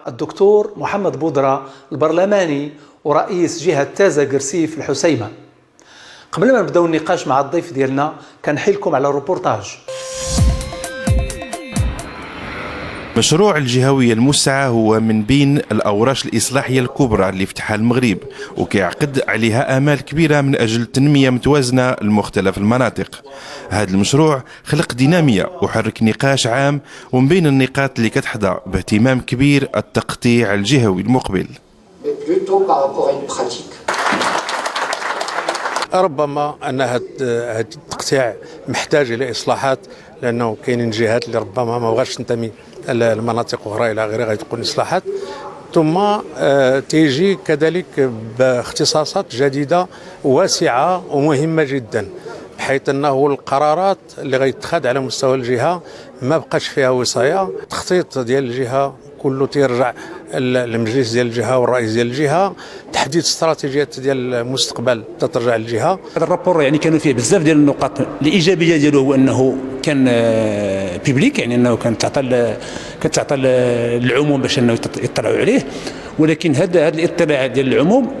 الدكتور محمد بودرة، البرلماني ورئيس جهة تازة جرسيف الحسيمة. قبل ما نبداو النقاش مع الضيف ديالنا كنحيلكم على الروبورتاج. مشروع الجهوية الموسعة هو من بين الأوراش الإصلاحية الكبرى اللي فتحها المغرب، وكيعقد عليها آمال كبيرة من أجل تنمية متوازنة لمختلف المناطق. هذا المشروع خلق دينامية وحرك نقاش عام، ومن بين النقاط اللي كتحظى باهتمام كبير التقطيع الجهوي المقبل. ربما أن هذا التقطيع محتاج إلى إصلاحات، لأنه كاينين جهات اللي ربما ما بغاش تنتمي لمناطق أخرى إلى غيرها، غتكون إصلاحات. ثم تيجي كذلك باختصاصات جديدة واسعة ومهمة جدا، بحيث أنه القرارات اللي غيتخذ على مستوى الجهة ما بقاش فيها وصاية. التخطيط ديال الجهة كله تيرجع للمجلس ديال الجهة والرئيس ديال الجهة، تحديد استراتيجيات ديال المستقبل تترجع للجهة. هذا ال rapport يعني كانوا فيه بزاف ديال النقاط. الايجابية ديالو هو انه كان public، يعني انه كان كتعطى للعموم باش انه يطلعوا عليه، ولكن هذا الاطلاع ديال العموم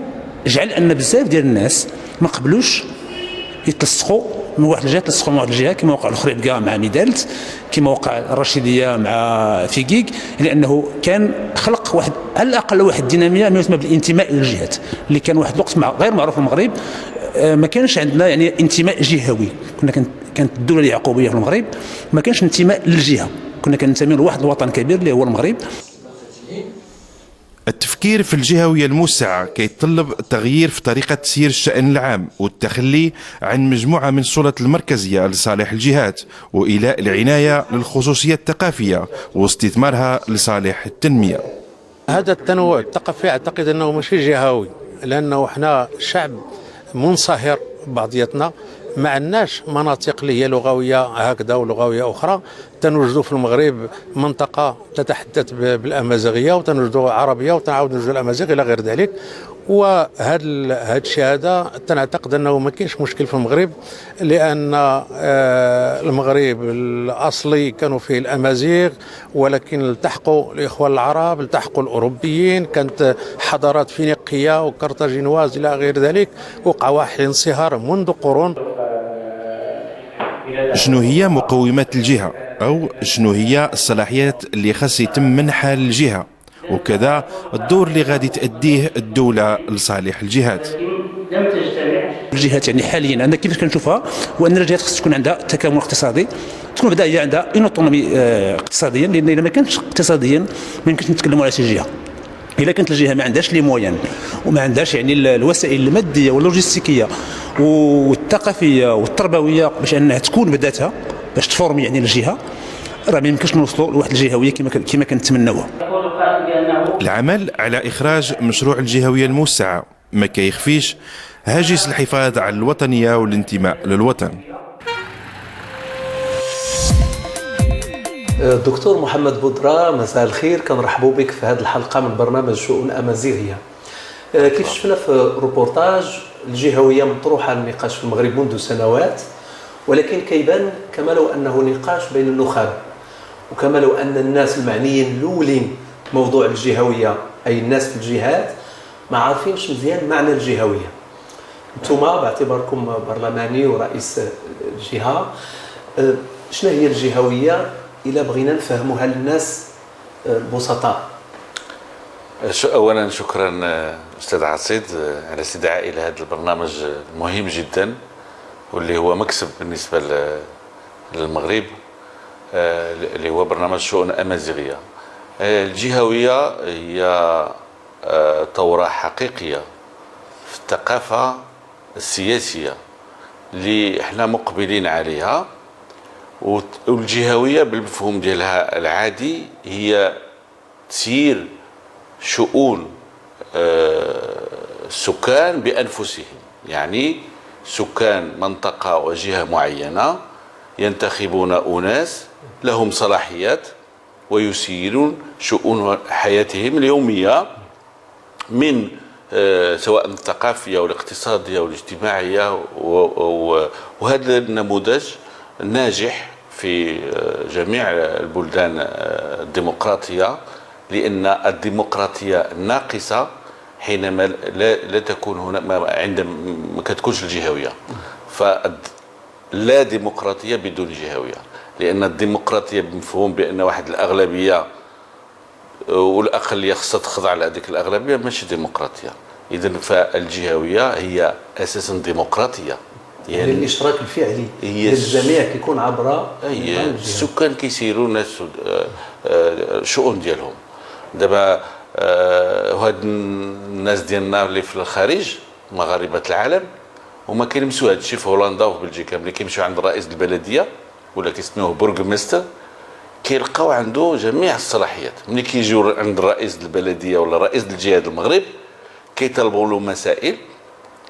جعل ان بزاف ديال الناس ما قبلوش يتلصقوا من واحد الجهة، تلصقوا من واحد الجهة، كما وقع الخريبكة مع ميدالت، كما وقع الرشيديه مع فيكيك، لانه كان خلق واحد على الاقل واحد الديناميه ما يسمى بالانتماء للجهات، اللي كان واحد الوقت مع غير معروف في المغرب. ما كانش عندنا يعني انتماء جهوي، كنا كانت الدولة اليعقوبيه في المغرب ما كانش انتماء للجهة، كنا كننتمي لواحد الوطن كبير اللي هو المغرب. التفكير في الجهوية الموسعة كيتطلب تغيير في طريقة تسيير الشأن العام والتخلي عن مجموعة من السلطات المركزية لصالح الجهات، وإيلاء العناية للخصوصية الثقافية واستثمارها لصالح التنمية. هذا التنوع الثقافي أعتقد أنه ماشي جهوي، لأنه احنا شعب منصهر بعضياتنا، ما عندناش مناطق اللي هي لغوية هكذا ولغويه اخرى. تنوجدوا في المغرب منطقة تتحدث بالامازيغيه، وتنوجدوا عربية، وتنعاود نوجدوا الامازيغ الى غير ذلك. وهذا الشيء هذا تنعتقد انه ما كاينش مشكل في المغرب، لان المغرب الاصلي كانوا فيه الامازيغ، ولكن التحقوا الاخوان العرب، التحقوا الاوروبيين، كانت حضارات فينيقيه و carthaginoise الى غير ذلك، وقع واحد الانصهار منذ قرون. شنو هي مقومات الجهة أو شنو هي الصلاحيات اللي خاص يتم منحها للجهة، وكذا الدور اللي غادي تأدية الدولة لصالح الجهات. الجهات يعني حاليا انا كيفاش كنشوفها هو ان الجهات خص تكون عندها تكامل اقتصادي، تكون بعدا هي عندها une autonomie اقتصاديا، لان الا ما كانتش اقتصاديا ما يمكنش نتكلموا على شي جهة. الا كانت الجهة ما عندهاش les moyens وما عندهاش يعني الوسائل المادية واللوجستيكيه والثقافية والتربوية باش انها تكون بذاتها باش تفورمي يعني الجهة، راه ما يمكنش نوصلوا لواحد الجهوية كما كنتمناوها. العمل على اخراج مشروع الجهوية الموسعه ما كيخفيش هاجس الحفاظ على الوطنية والانتماء للوطن. الدكتور محمد بودرة، مساء الخير، كنرحبوا بك في هذه الحلقة من برنامج شؤون أمازيغية. كيف شفنا في روبورتاج، الجهوية مطروحة للنقاش في المغرب منذ سنوات، ولكن كيبان كما لو أنه نقاش بين النخب، وكما لو أن الناس المعنيين الأولين موضوع الجهوية أي الناس في الجهات ما عارفينش مزيان معنى الجهوية. انتم باعتباركم برلماني ورئيس الجهة، شنو هي الجهوية إلا بغينا نفهموها للناس البسطاء؟ أولا شكرا أستاذ عصيد على استدعائي إلى هذا البرنامج المهم جدا، واللي هو مكسب بالنسبة للمغرب، اللي هو برنامج شؤون أمازيغية. الجهوية هي ثورة حقيقية في الثقافة السياسية اللي احنا مقبلين عليها. والجهوية بالمفهوم ديالها العادي هي تسيير شؤون السكان بأنفسهم، يعني سكان منطقة وجهة معينة ينتخبون أناس لهم صلاحيات ويسيرون شؤون حياتهم اليومية من سواء الثقافية والاقتصادية والاجتماعية، وهذا النموذج ناجح في جميع البلدان الديمقراطية لان الديمقراطية ناقصه حينما لا تكون هنا، عندما ما كتكونش الجهويه. فلا ديمقراطية بدون جهويه، لان الديمقراطية بمفهوم بان واحد الاغلبية والاقليه خصها تخضع لهذيك الاغلبيه، ماشي ديمقراطيه. اذا فالجهويه هي اساسا ديمقراطيه، يعني الاشراك الفعلي ديال الجميع كيكون عبر هي السكان كيسيروا الناس الشؤون ديالهم. دابا وهاد الناس ديالنا اللي في الخارج، مغاربة العالم، هما كيلمسوا هذا الشيء في هولندا وفي بلجيكا. ملي كيمشيو عند رئيس البلدية ولا كيسميوه burgemeester، كيلقاو عنده جميع الصلاحيات. ملي كيجيو عند رئيس البلدية ولا رئيس الجهة المغرب كيطلبوا له مسائل،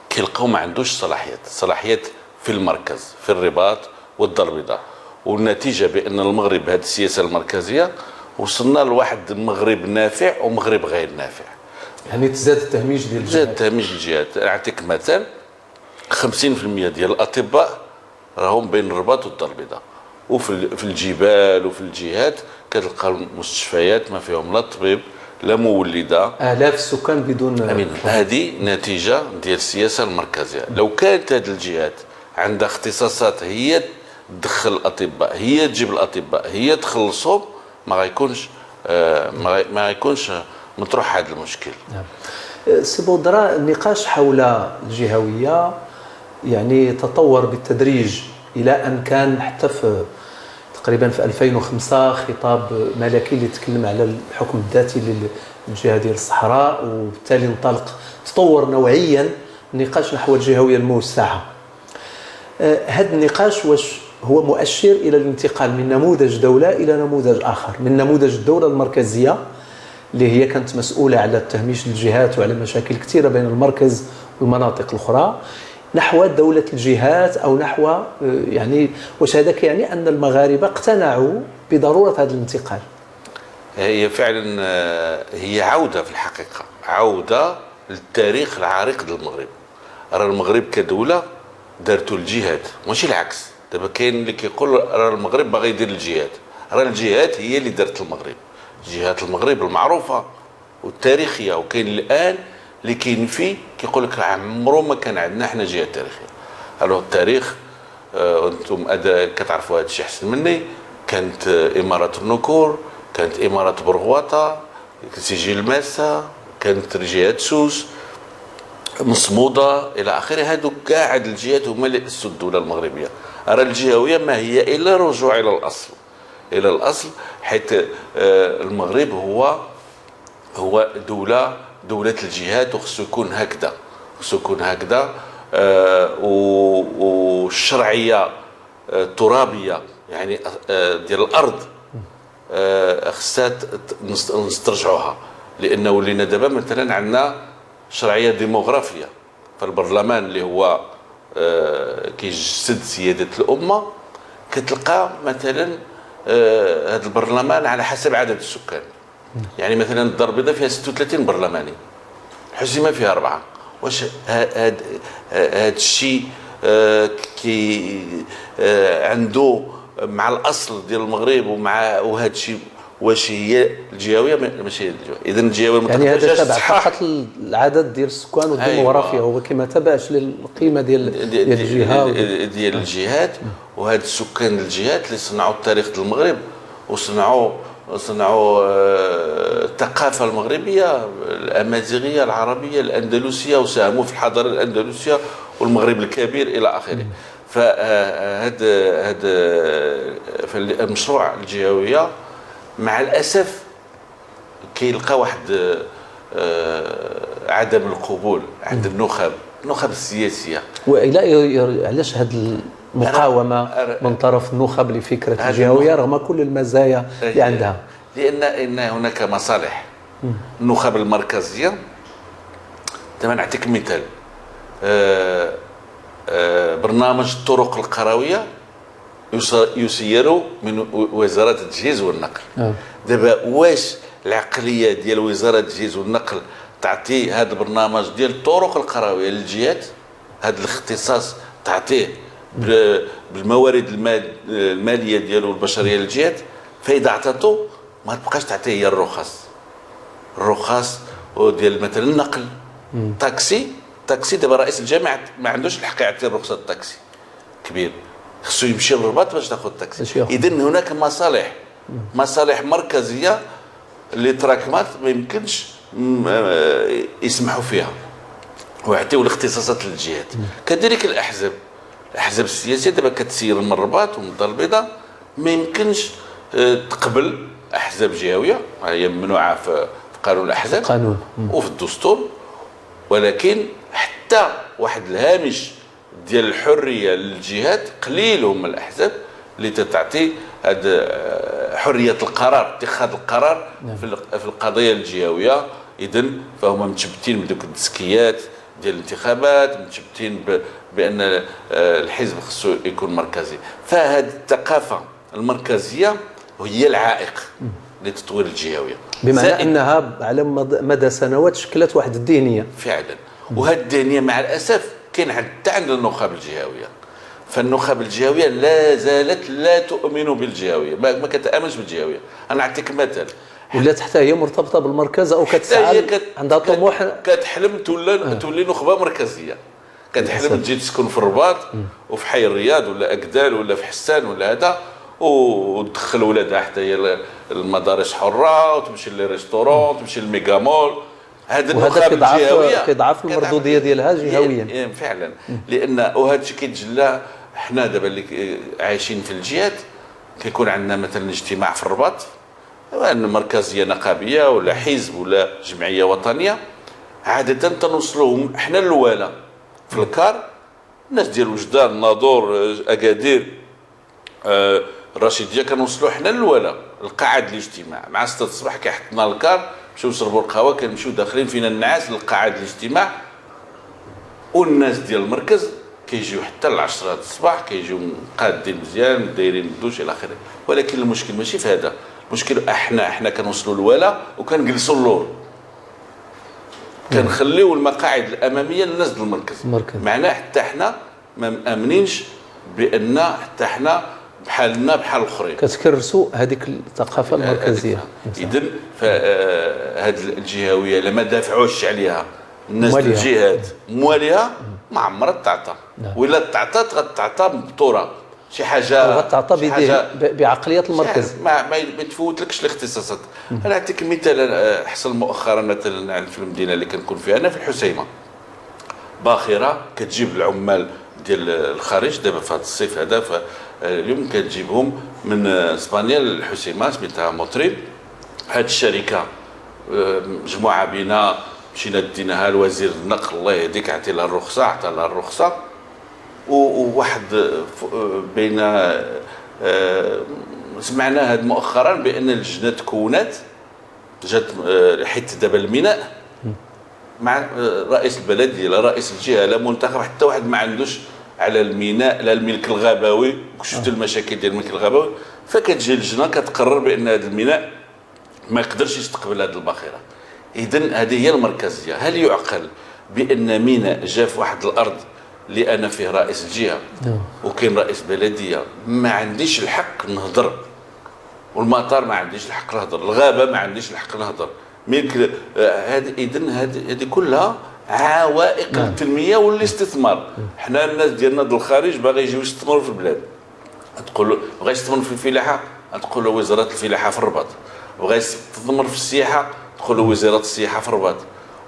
كيلقاو ما عندوش الصلاحيات. الصلاحيات في المركز، في الرباط والدار البيضاء. والنتيجة بان المغرب بهذه السياسة المركزية وصلنا لواحد المغرب نافع ومغرب غير نافع. يعني تزاد التهميش ديال الجهات. زاد تهميش الجهات. نعطيك مثال، 50% ديال الاطباء راهم بين الرباط والدار البيضاء، وفي الجبال وفي الجهات كتلقى المستشفيات ما فيهم لا طبيب لا مولده، الاف السكان بدون. هذه نتيجة ديال السياسة المركزيه. لو كانت هذه الجهات عندها اختصاصات، هي تدخل الاطباء، هي تجيب الاطباء، هي تخلصهم، ما غيكونش مطروح هذا المشكل. نعم. سي بودرا، النقاش حول الجهوية يعني تطور بالتدريج الى ان كان حتى في تقريبا في 2005 خطاب ملكي اللي تكلم على الحكم الذاتي للجهة ديال الصحراء، وبالتالي انطلق، تطور نوعيا النقاش نحو الجهوية الموسعه. هذا النقاش واش هو مؤشر الى الانتقال من نموذج دولة الى نموذج اخر، من نموذج الدولة المركزية اللي هي كانت مسؤولة على تهميش الجهات وعلى مشاكل كثيرة بين المركز والمناطق الاخرى، نحو دولة الجهات، أو نحو يعني واش هذا كيعني أن المغاربة اقتنعوا بضرورة هذا الانتقال؟ هي فعلا هي عودة، في الحقيقة عودة للتاريخ العريق ديال المغرب. راه المغرب كدولة دارتو الجهات، ماشي العكس. دابا كاين اللي كيقول راه المغرب باغي يدير الجهات. راه الجهات هي اللي دارت المغرب، جهات المغرب المعروفة والتاريخية. وكاين الآن اللي كينفي، كيقول لك عمرو ما كان عندنا حنا جهة تاريخيه. alors التاريخ وانتم كتعرفوا هذا الشيء احسن مني، كانت اماره النكور، كانت اماره برغواطه، سجلماسة، كانت جهات سوس، مصموده، الى اخره. هادو كاع هاد الجهات هما اللي اسسوا الدولة المغربيه. راه الجهوية ما هي الا رجوع الى الاصل، الى الاصل، حيث المغرب هو هو دولة الجهات، وخصو يكون هكذا، خصو يكون هكذا. والشرعية الترابية يعني ديال الأرض خصها نسترجعوها، لأنه ولينا دابا مثلا عندنا شرعية ديموغرافية. فالبرلمان اللي هو كيجسد سيادة الأمة، كتلقى مثلا هذا البرلمان على حسب عدد السكان. يعني مثلا الدار البيضاء فيها 36 برلماني، الحسيمه فيها 4. واش هاد الشيء كي عنده مع الاصل ديال المغرب ومع وهذا الشيء؟ واش هي الجهويه؟ ماشي هي الجهويه. اذا الجهوية يعني هذا تبع فقط العدد ديال السكان والديموغرافيا. هو كما تبعش للقيمة ديال الجهه. ديال الجهات. وهاد السكان الجهات اللي صنعوا التاريخ ديال المغرب وصنعوا الثقافة المغربية الأمازيغية العربية الأندلسية، وساهموا في الحضارة الأندلسية والمغرب الكبير إلى آخره. فهذا هذا المشروع الجهوية مع الأسف كيلقى واحد عدم القبول عند النخب السياسيه. والى علاش هذه المقاومة من طرف النخب لفكرة الجهوية رغم كل المزايا اللي عندها؟ لان هناك مصالح النخب المركزيه. دابا نعطيك مثال، برنامج الطرق القرويه يسير من وزارة التجهيز والنقل. دابا واش العقلية ديال وزارة التجهيز والنقل تعطي هذا البرنامج ديال الطرق القرويه للجهات؟ هذا الاختصاص تعطيه بالموارد المالية ديالو والبشريه للجهات؟ فاذا عطاتو ما تبقاش تعطيه هي الرخص. الرخص وديال مثلا النقل، تاكسي. تاكسي دابا رئيس الجامعة ما عندوش الحق يعطي رخصه التاكسي كبير، خصو يمشي للرباط باش تاخذ تاكسي. اذا هناك مصالح مركزية اللي تراكمات ما يمكنش يسمحوا فيها ويعطيو الاختصاصات للجهات. كذلك الاحزاب السياسية دابا كتسير من الرباط ومن الدار البيضاء، ما يمكنش تقبل احزاب جهويه، هي ممنوعة في قانون الاحزاب قانون وفي الدستور، ولكن حتى واحد الهامش ديال الحرية للجهات قليل هم الاحزاب اللي تتعطي هاد حرية القرار، اتخاذ القرار في القضية الجهوية. اذا فهم متشبتين بدوك التزكيات ديال الانتخابات، متشبتين بان الحزب خصو يكون مركزي. فهاد الثقافة المركزية هي العائق لتطوير الجهوية، بمعنى انها على مدى سنوات شكلت واحد الذهنية فعلا. وهاد الذهنية مع الاسف كاين حتى عند النخب الجهوية. فالنخب الجهوية لا زالت لا تؤمن بالجهويه، ما كتامنش بالجهويه. انا نعطيك مثل، ولات حتى هي مرتبطة بالمركز او كتسعى عندها طموح، كتحلم تولي نخبة مركزية، كتحلم تجي تسكن في الرباط وفي حي الرياض ولا اكدال ولا في حسان ولا هذا، وتدخل ولادها حتى هي المدارس حره، وتمشي les restaurants، تمشي للميغا مول. هذا النخب الجهوية كيضعف المردوديه ديالها جهويا فعلا، لان وهذا الشيء كيتجلى. حنا دابا اللي عايشين في الجهات كيكون عندنا مثلا اجتماع في الرباط، مركزية نقابيه ولا حزب ولا جمعية وطنية، عادة تنوصلوهم حنا الاولى في الكار، الناس ديال وجدان، الناظور، اكادير، الرشيديه، كنوصلوا حنا الاولى القاعة الاجتماع مع 6 الصباح، كيحطنا الكار، نمشيو نشربوا القهوة، كنمشيو داخلين فينا النعاس للقاعه الاجتماع. والناس ديال المركز كيجيو حتى 10 الصباح، كيجيو مقادين مزيان، دايرين الدوش الى اخره. ولكن المشكل ماشي في هذا، المشكل احنا كنوصلوا الولا وكنجلسوا اللور، كنخليو المقاعد الامامية للناس ديال المركز. معناه حتى حنا ما مامنينش بان حتى حنا بحالنا بحال الاخرين، كتكرسوا هذيك الثقافة المركزية. اذا فهاد الجهوية لما دافعوش عليها الناس الجهات مواليها ما عمرها تعطى، ولا تعطات غتعطى بطوره شي حاجة، غتعطى بعقلية المركز، ما تفوتلكش الاختصاصات. انا نعطيك مثال حصل مؤخرا مثلا في المدينة اللي كنكون فيها انا في الحسيمه، باخره كتجيب العمال ديال الخارج دابا في هذا الصيف هذا، اليوم كتجيبهم من اسبانيا للحسيمه، سميتها موتريب. هذه الشركة مجموعة بينا، مشينا ديناها لوزير النقل، الله يهديك عطي لها الرخصة، عطى لها الرخصة. وواحد بين سمعنا هذا مؤخرا بان اللجنة تكونات جات، حيت دابا الميناء مع رئيس البلدية لا رئيس الجهة لا منتخب، حتى واحد ما عندوش على الميناء لا الملك الغابوي. شفت المشاكل ديال الملك الغابوي، فكتجي اللجنة كتقرر بان هذا الميناء ما يقدرش يستقبل هذه الباخرة. اذا هذه هي المركزية. هل يعقل بان ميناء جا في واحد الارض اللي انا فيه رئيس الجهة وكاين رئيس بلديه، ما عنديش الحق نهضر، والمطار ما عنديش الحق نهضر، الغابة ما عنديش الحق نهضر، ملك هذه؟ اذا هذه كلها عوائق التنمية والاستثمار. حنا الناس ديالنا ديال الخارج باغي يجيو يستثمروا في البلاد، تقول بغا يستثمر في الفلاحة، تقول له وزارة الفلاحة في الرباط، بغا يستثمر في السياحة، تقول له وزارة السياحة في الرباط.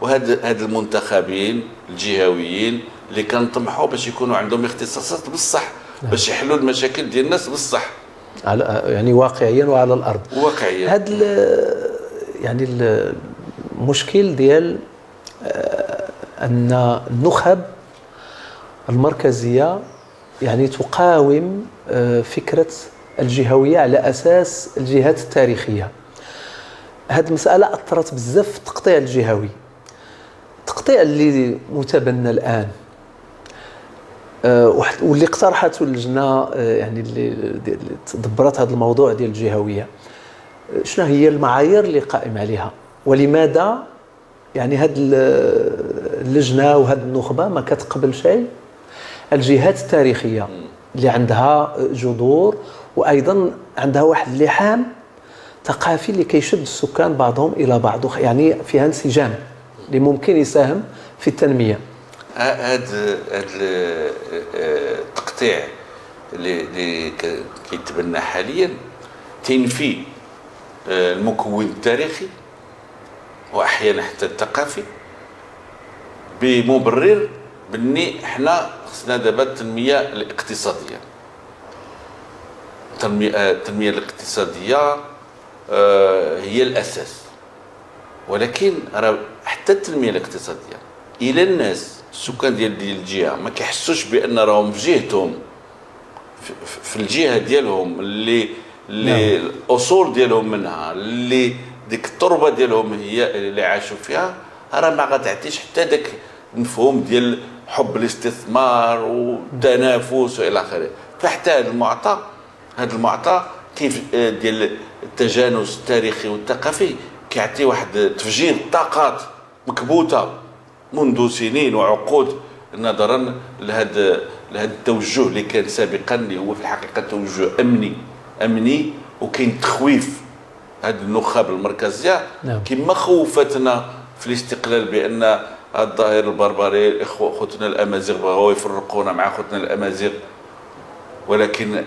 وهاد المنتخبين الجهويين اللي كنطمحوا باش يكونوا عندهم اختصاصات بالصح، باش يحلوا المشاكل ديال الناس بالصح، على يعني واقعيا وعلى الارض واقعيا. هاد يعني المشكل ديال ان النخب المركزية يعني تقاوم فكرة الجهوية على اساس الجهات التاريخية. هاد المسالة اثرت بزاف في التقطيع الجهوي، التقطيع اللي متبنى الان واللي اقترحته اللجنة يعني اللي دبرت هذا الموضوع ديال الجهوية. شنو هي المعايير اللي قائم عليها، ولماذا يعني هاد اللجنة وهاد النخبة ما كتقبل شيء الجهات التاريخية اللي عندها جذور وايضا عندها واحد اللحام ثقافي اللي كيشد السكان بعضهم الى بعض، يعني فيها انسجام اللي ممكن يساهم في التنمية. هذا التقطيع اللي كيتبنى حاليا تنفي المكون التاريخي واحيانا حتى الثقافي بمبرر بني حنا خصنا دابا التنمية الاقتصادية. التنمية الاقتصادية هي الاساس، ولكن راه حتى التنمية الاقتصادية الى الناس السكان ديال الجهة ما كيحسوش بان راهم في جهتهم، في الجهة ديالهم اللي نعم. الاصول ديالهم منها، اللي ديك التربة ديالهم هي اللي عاشوا فيها، راه ما غتعطيش حتى داك المفهوم ديال حب الاستثمار والتنافس والى اخره. فحتى هذا المعطى كيف ديال التجانس التاريخي والثقافي كيعطي واحد تفجير طاقات مكبوته منذ سنين وعقود، نظرا لهذا التوجه اللي كان سابقا، اللي هو في الحقيقة توجه امني وكاين تخويف هاد النخب المركزية. نعم. كما خوفتنا في الاستقلال بان الظاهر البربري خوتنا الامازيغ بغاو يفرقونا مع خوتنا الامازيغ، ولكن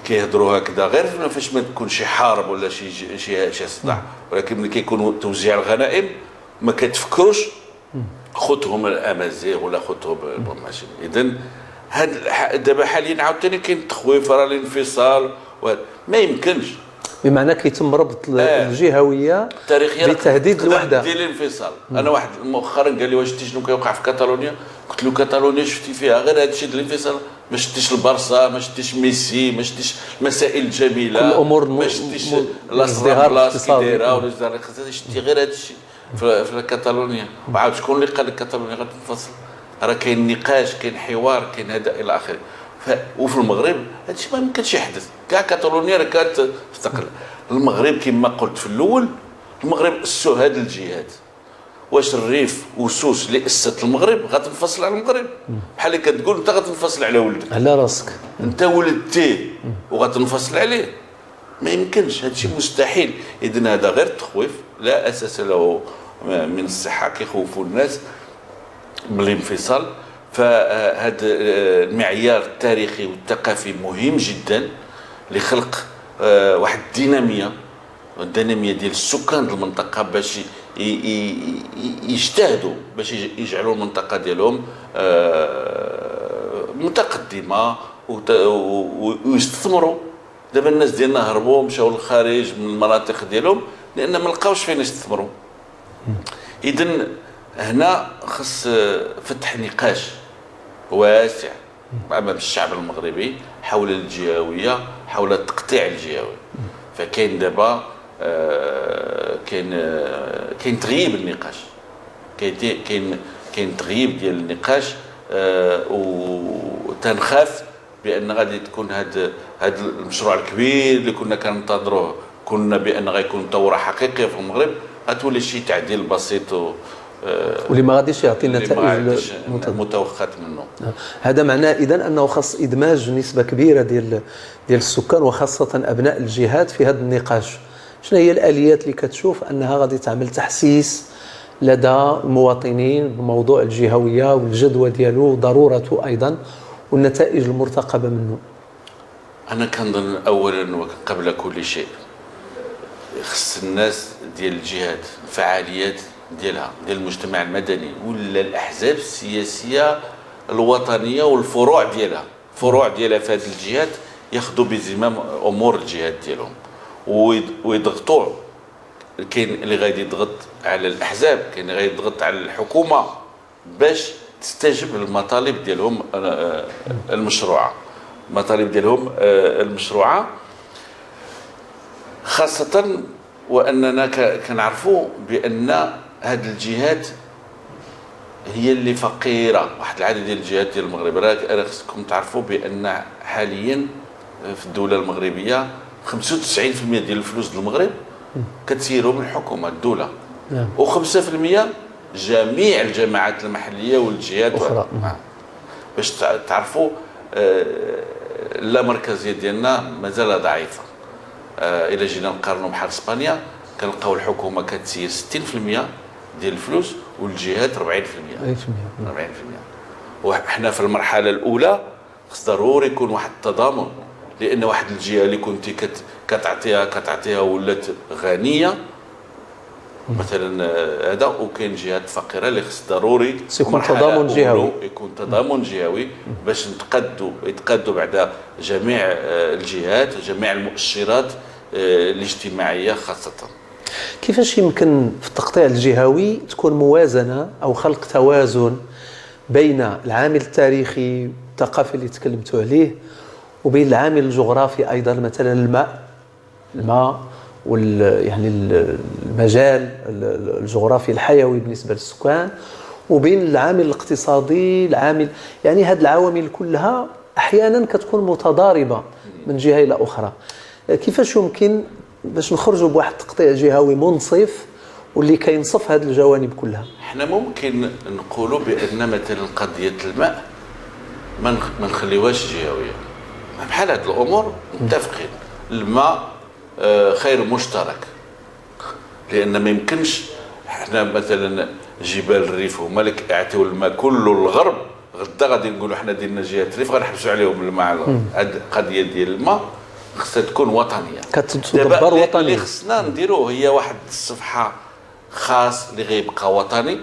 كيهضروا هكذا غير فاش ما تكون شي حرب ولا شي شي شي صداع، ولكن ملي كيكون توزيع الغنائم ما كتفكروش خوتهم الامازيغ ولا خوتهم ماشي. اذا هاد دابا حاليا عاوتاني كاين تخويف راه الانفصال، ما يمكنش، بمعنى كيتم ربط الجهوية التاريخية بتهديد الوحدة ديال الانفصال. انا واحد مؤخرا قال لي واش شتي شنو كيوقع في كاتالونيا؟ قلت له كاتالونيا شفتي فيها غير هذا الشيء ديال الانفصال، ما شتيش البارسا، ما شتيش ميسي، ما شتيش المسائل الجميلة، كل الامور، ما شتيش الازدهار الاقتصادي دايرة ولا الازدهار الاقتصادي، شتي غير هذا الشيء في كاتالونيا. وعاود شكون اللي قال لك كاتالونيا غتنفصل؟ راه كاين نقاش، كاين حوار، كاين هذا الى اخره. وفي المغرب هذا الشيء ما يمكنش يحدث، كاع كاتالونيا راه كانت تستقل. المغرب كما قلت في الاول، المغرب اسسوا هذه الجهات. واش الريف وسوس اللي اسست المغرب غتنفصل على المغرب؟ بحال اللي كتقول انت غتنفصل على ولدك، على راسك، انت ولدتيه وغتنفصل عليه، ما يمكنش، هذا الشيء مستحيل. اذا هذا غير تخويف لا اساس له من الصحة، كيخوفوا الناس بالانفصال. فهذا المعيار التاريخي والثقافي مهم جدا لخلق واحد الديناميه، الديناميه ديال السكان ديال المنطقة باش يجتهدوا باش يجعلوا المنطقة ديالهم متقدمة ويستثمروا. دابا الناس ديالنا هربوا مشاو للخارج من المناطق ديالهم لان ما لقاوش فين يستثمروا. اذا هنا خص فتح نقاش واسع امام الشعب المغربي حول الجهوية، حول التقطيع الجهوي. فكاين دابا كاين تغييب النقاش، كاين تغييب ديال النقاش، وتنخاف بان غادي تكون هذا المشروع الكبير اللي كنا كننتظروه، كنا بان غيكون ثورة حقيقية في المغرب، غتولي شي تعديل بسيط واللي ما غاديش يعطي النتائج المتوخات منه. هذا معناه اذا انه خاص ادماج نسبه كبيرة ديال السكان وخاصة ابناء الجهات في هذا النقاش. شنو هي الاليات اللي كتشوف انها غادي تعمل تحسيس لدى المواطنين بموضوع الجهوية والجدوى ديالو وضرورته ايضا والنتائج المرتقبه منه؟ انا كنظن اولا وقبل كل شيء خص الناس ديال الجهات، الفعاليات ديالها ديال المجتمع المدني ولا الاحزاب السياسية الوطنية والفروع ديالها، فروع ديالها في هذه الجهات، ياخذوا بزمام امور الجهات ديالهم ويضغطوا. كاين اللي غادي يضغط على الاحزاب، كاين اللي غادي يضغط على الحكومة باش تستجب للمطالب ديالهم المشروعة، المطالب ديالهم المشروعة، خاصة واننا كنعرفوا بان هذه الجهات هي اللي فقيرة. واحد العدد ديال الجهات ديال المغرب، راه خصكم تعرفوا بان حاليا في الدولة المغربية 95% ديال الفلوس ديال المغرب كتسيرهم الحكومة الدولة، نعم. و5% جميع الجماعات المحلية والجهات الاخرى. باش تعرفوا اللامركزيه ديالنا مازال ضعيفة. الا جينا نقارنوا بحال اسبانيا كنلقاو الحكومة كتسير 60% ديال الفلوس والجهات 40%. 40%. وحنا في المرحلة الاولى خص ضروري يكون واحد التضامن، لان واحد الجهة اللي كنت كتعطيها ولات غنية مثلا هذا، وكاين جهات فقيرة اللي خص ضروري يكون تضامن جهوي، يكون تضامن جهوي باش يتقادوا بعد جميع الجهات جميع المؤشرات الاجتماعية خاصة. كيفاش يمكن في التقطيع الجهوي تكون موازنه او خلق توازن بين العامل التاريخي الثقافي اللي تكلمتوا عليه وبين العامل الجغرافي ايضا، مثلا الماء يعني المجال الجغرافي الحيوي بالنسبة للسكان، وبين العامل الاقتصادي، العامل يعني هذه العوامل كلها احيانا كتكون متضاربة من جهة الى اخرى. كيفاش يمكن باش نخرجوا بواحد التقطيع جهوي منصف واللي كينصف هذه الجوانب كلها؟ احنا ممكن نقولوا بان مثلا قضية الماء ما نخليوهاش جهويه، بحال هذه الامور متفقين. الماء خير مشترك، لان ما يمكنش حنا مثلا جبال الريف هما اللي يعطيو الماء كله للغرب، غدا غادي نقولوا حنا ديالنا جهة الريف غنحبسوا عليهم الماء. هذه القضية ديال الماء خصها تكون وطنية، كتدبر وطنية. اللي خصنا نديروه هي واحد الصفحة خاص اللي غيبقى وطني،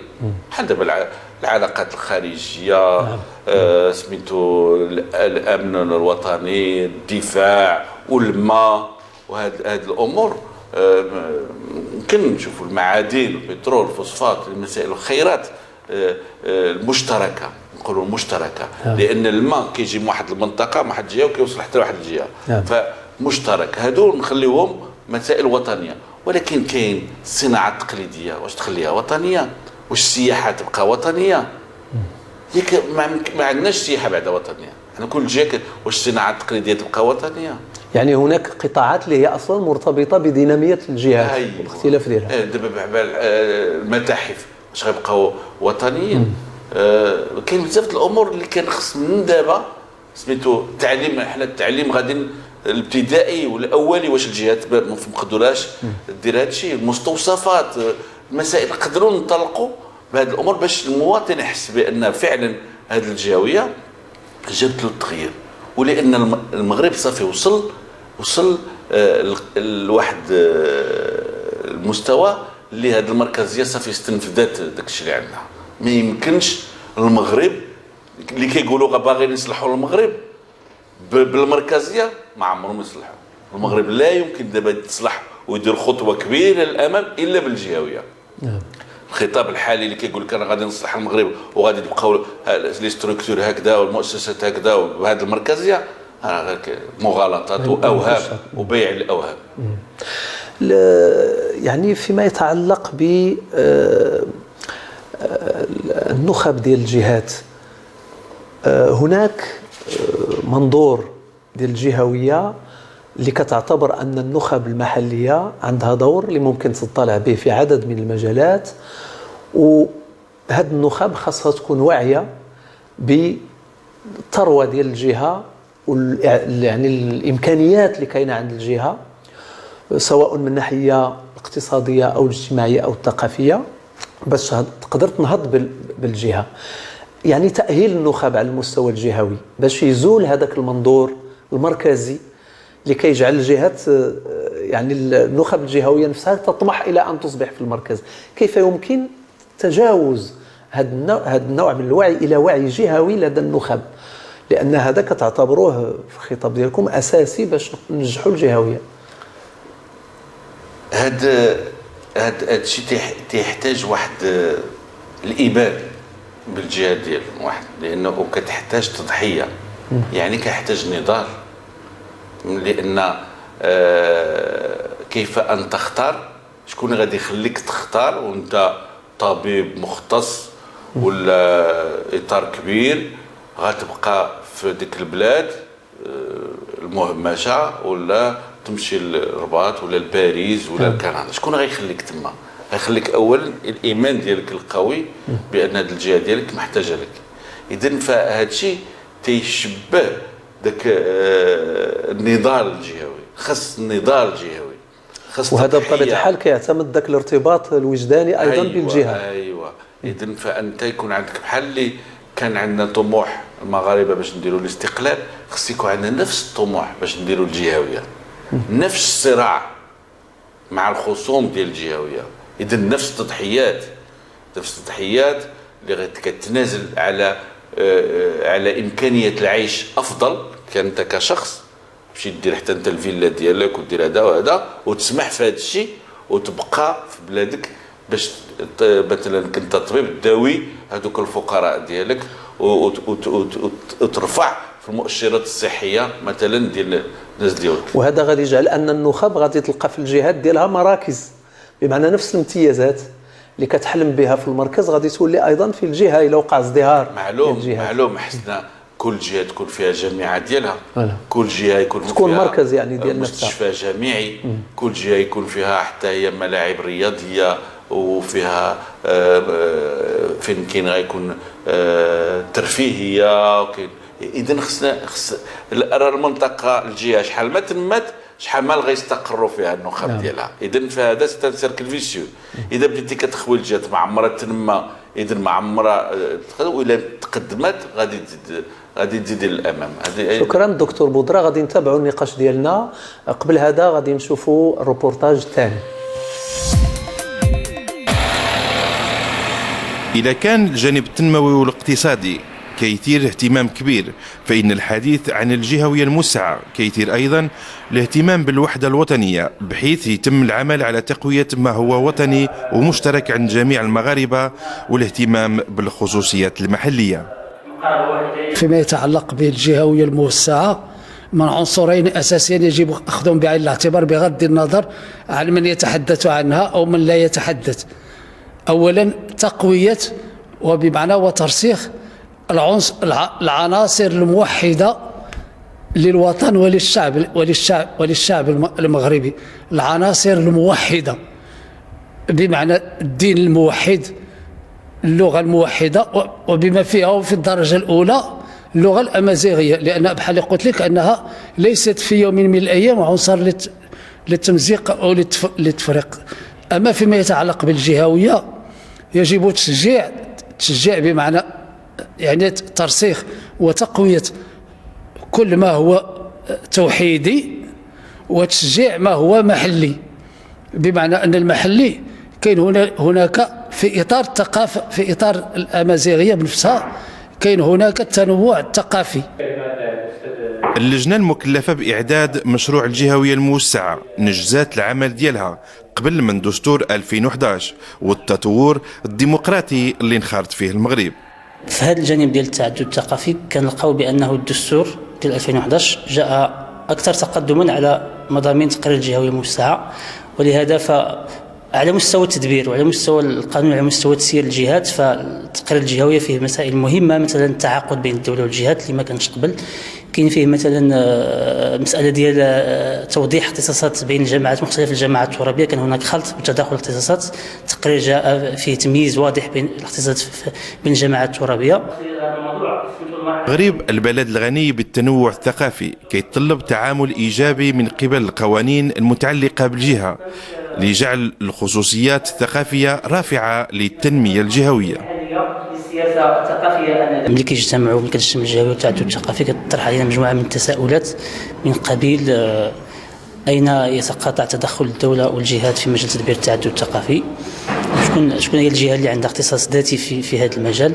بحال دابا العلاقات الخارجية، سميتو الامن الوطني، الدفاع والماء وهاد الامور. يمكن نشوفوا المعادن، البترول، الفوسفات، المسائل الخيرات المشتركة، نقولوا المشتركة، لان الماء كيجي من واحد المنطقة من واحد الجهة وكيوصل حتى لواحد الجهة، فمشترك. هادو نخليوهم مسائل وطنية. ولكن كاين الصناعة التقليدية، واش تخليها وطنية؟ واش السياحة تبقى وطنية؟ ياك ما عندناش سياحة بعدا وطنية، حنا كل جهة. واش الصناعة التقليدية تبقى وطنية؟ يعني هناك قطاعات اللي هي اصلا مرتبطة بديناميه الجهات والاختلاف ديالها. دابا المتاحف واش غيبقاو وطنيين؟ كاين بزاف الامور اللي كان خص من دابا سميتو التعليم. حنا التعليم غادي الابتدائي والاولي، واش الجهات ما مقدوراش دير هذا الشيء؟ المستوصفات، المسائل، نقدروا ننطلقوا بهذه الامور باش المواطن يحس بان فعلا هذه الجهوية جابت له التغيير. ولان المغرب صافي وصل لواحد المستوى اللي هذه المركزية صافي استنفذت داك الشيء اللي عندنا. ما يمكنش المغرب اللي كيقولوا باغيين يصلحوا المغرب بالمركزيه، ما عمرهم يصلحوا المغرب. لا يمكن دابا تصلح ويدير خطوة كبيرة للامام الا بالجهويه. الخطاب الحالي اللي كيقول لك انا غادي نصلح المغرب وغادي تبقاو les structures هكذا والمؤسسات هكذا وبهذه المركزية، غير مغالطات واوهام وبيع الاوهام. يعني فيما يتعلق ب النخب ديال الجهات، هناك منظور ديال الجهوية اللي كتعتبر ان النخب المحلية عندها دور اللي ممكن تطلع به في عدد من المجالات، وهاد النخب خاصها تكون واعية بالثروه ديال الجهة يعني الامكانيات اللي كاينه عند الجهة، سواء من الناحية الاقتصادية او الاجتماعية او الثقافية، باش تقدر تنهض بالجهة. يعني تاهيل النخب على المستوى الجهوي باش يزول هذاك المنظور المركزي اللي كيجعل الجهات يعني النخب الجهوية نفسها تطمح الى ان تصبح في المركز. كيف يمكن تجاوز هذا النوع من الوعي الى وعي جهوي لدى النخب؟ لان هذا كتعتبروه في الخطاب ديالكم اساسي باش ننجحوا الجهوية. هذا الشيء تيحتاج واحد الايمان بالجهة ديال واحد، لانه كتحتاج تضحية، يعني كيحتاج نضال. لان كيف ان تختار؟ شكون غادي يخليك تختار وانت طبيب مختص ولا اطار كبير غتبقى في ديك البلاد المهمشه، ولا تمشي للرباط ولا لباريس ولا لكندا؟ شكون غيخليك تما؟ غيخليك اولا الايمان ديالك القوي بان هذه الجهة ديالك محتاجه لك. اذا فهذا الشيء تيشبه ذاك النضال الجهوي. خص النضال الجهوي، خص وهذا بطبيعة الحال كيعتمد ذاك الارتباط الوجداني ايضا بالجهة. ايوه، اذا فانت يكون عندك بحال اللي كان عندنا طموح المغاربة باش نديروا الاستقلال، خص يكون عندنا نفس الطموح باش نديروا الجهوية، نفس الصراع مع الخصوم ديال الجهوية. اذا نفس التضحيات، نفس التضحيات اللي كتنازل على امكانية العيش افضل كانت كشخص، تمشي دير حتى انت الفيلا ديالك ودير هذا وهذا وتسمح في هذا الشيء وتبقى في بلادك باش مثلا كنت طبيب تداوي هذوك الفقراء ديالك وترفع في المؤشرات الصحية مثلا ديال الناس ديالك. وهذا غادي يجعل ان النخب غادي تلقى في الجهات ديالها مراكز، بمعنى نفس الامتيازات اللي كتحلم بها في المركز غادي تولي ايضا في الجهة الى وقع ازدهار. معلوم، حسنا كل جهة تكون فيها جامعه ديالها، كل جهة يكون تكون فيها مركز يعني ديال نفسها، مستشفى جامعي، كل جهة يكون فيها حتى هي ملاعب رياضية وفيها فين كاين غيكون ترفيهية. اذا خصنا راه المنطقة الجهة شحال ما تمت شحال ما غيستقروا فيها النخب ديالها. اذا فهذا c'est un cercle vicieux. اذا بديتي كتخوي الجهات ما عمرها تنمى، اذا ما عمرها ولا تقدمت غادي تزيد للامام. شكرا دكتور بودرا. غادي نتابعوا النقاش ديالنا، قبل هذا غادي نشوفوا الروبورتاج الثاني. إذا كان الجانب التنموي والاقتصادي كيثير اهتمام كبير، فإن الحديث عن الجهوية الموسعة كيثير أيضا الاهتمام بالوحدة الوطنية، بحيث يتم العمل على تقوية ما هو وطني ومشترك عند جميع المغاربة والاهتمام بالخصوصيات المحلية. فيما يتعلق بالجهوية الموسعة، من عنصرين أساسيين يجب أخذهم بعين الاعتبار بغض النظر عن من يتحدث عنها أو من لا يتحدث. أولا تقوية وبمعنى وترسيخ العناصر الموحدة للوطن وللشعب المغربي، العناصر الموحدة بمعنى الدين الموحد، اللغة الموحدة، وبما فيها في الدرجة الأولى اللغة الأمازيغية، لأن بحال قلت لك أنها ليست في يوم من الأيام عنصر للتمزيق أو للتفريق. أما فيما يتعلق بالجهوية يجب تشجيع بمعنى يعني ترسيخ وتقوية كل ما هو توحيدي وتشجيع ما هو محلي، بمعنى أن المحلي كاين هناك في إطار الثقافة، في إطار الأمازيغية بنفسها كاين هناك التنوع الثقافي. اللجنة المكلفة بإعداد مشروع الجهوية الموسعة نجزات العمل ديالها قبل من دستور 2011 والتطور الديمقراطي اللي انخرط فيه المغرب. في هذا الجانب ديال التعدد الثقافي كنلقاو بأنه الدستور ديال 2011 جاء أكثر تقدما على مضامين تقرير الجهوية الموسعة، ولهذا فعلى مستوى التدبير وعلى مستوى القانون وعلى مستوى تسيير الجهات فالتقرير الجهوية فيه مسائل مهمة، مثلا التعاقد بين الدولة والجهات اللي ما كانش قبل، كاين فيه مثلا مسألة ديال توضيح اختصاصات بين الجماعات، مختلف الجماعات الترابية كان هناك خلط وتداخل الاختصاصات، التقرير جاء فيه تمييز واضح بين الاختصاصات بين الجماعات الترابية. المغرب البلد الغني بالتنوع الثقافي كيتطلب تعامل إيجابي من قبل القوانين المتعلقة بالجهة لجعل الخصوصيات الثقافية رافعة للتنمية الجهوية. ملي كيجتمعوا ملي كتجتمع الجهوية والتعدد الثقافي كتطرح علينا مجموعة من التساؤلات من قبيل أين يتقاطع تدخل الدولة والجهات في مجال تدبير التعدد الثقافي، شكون هي الجهة اللي عندها اختصاص ذاتي في هذا المجال.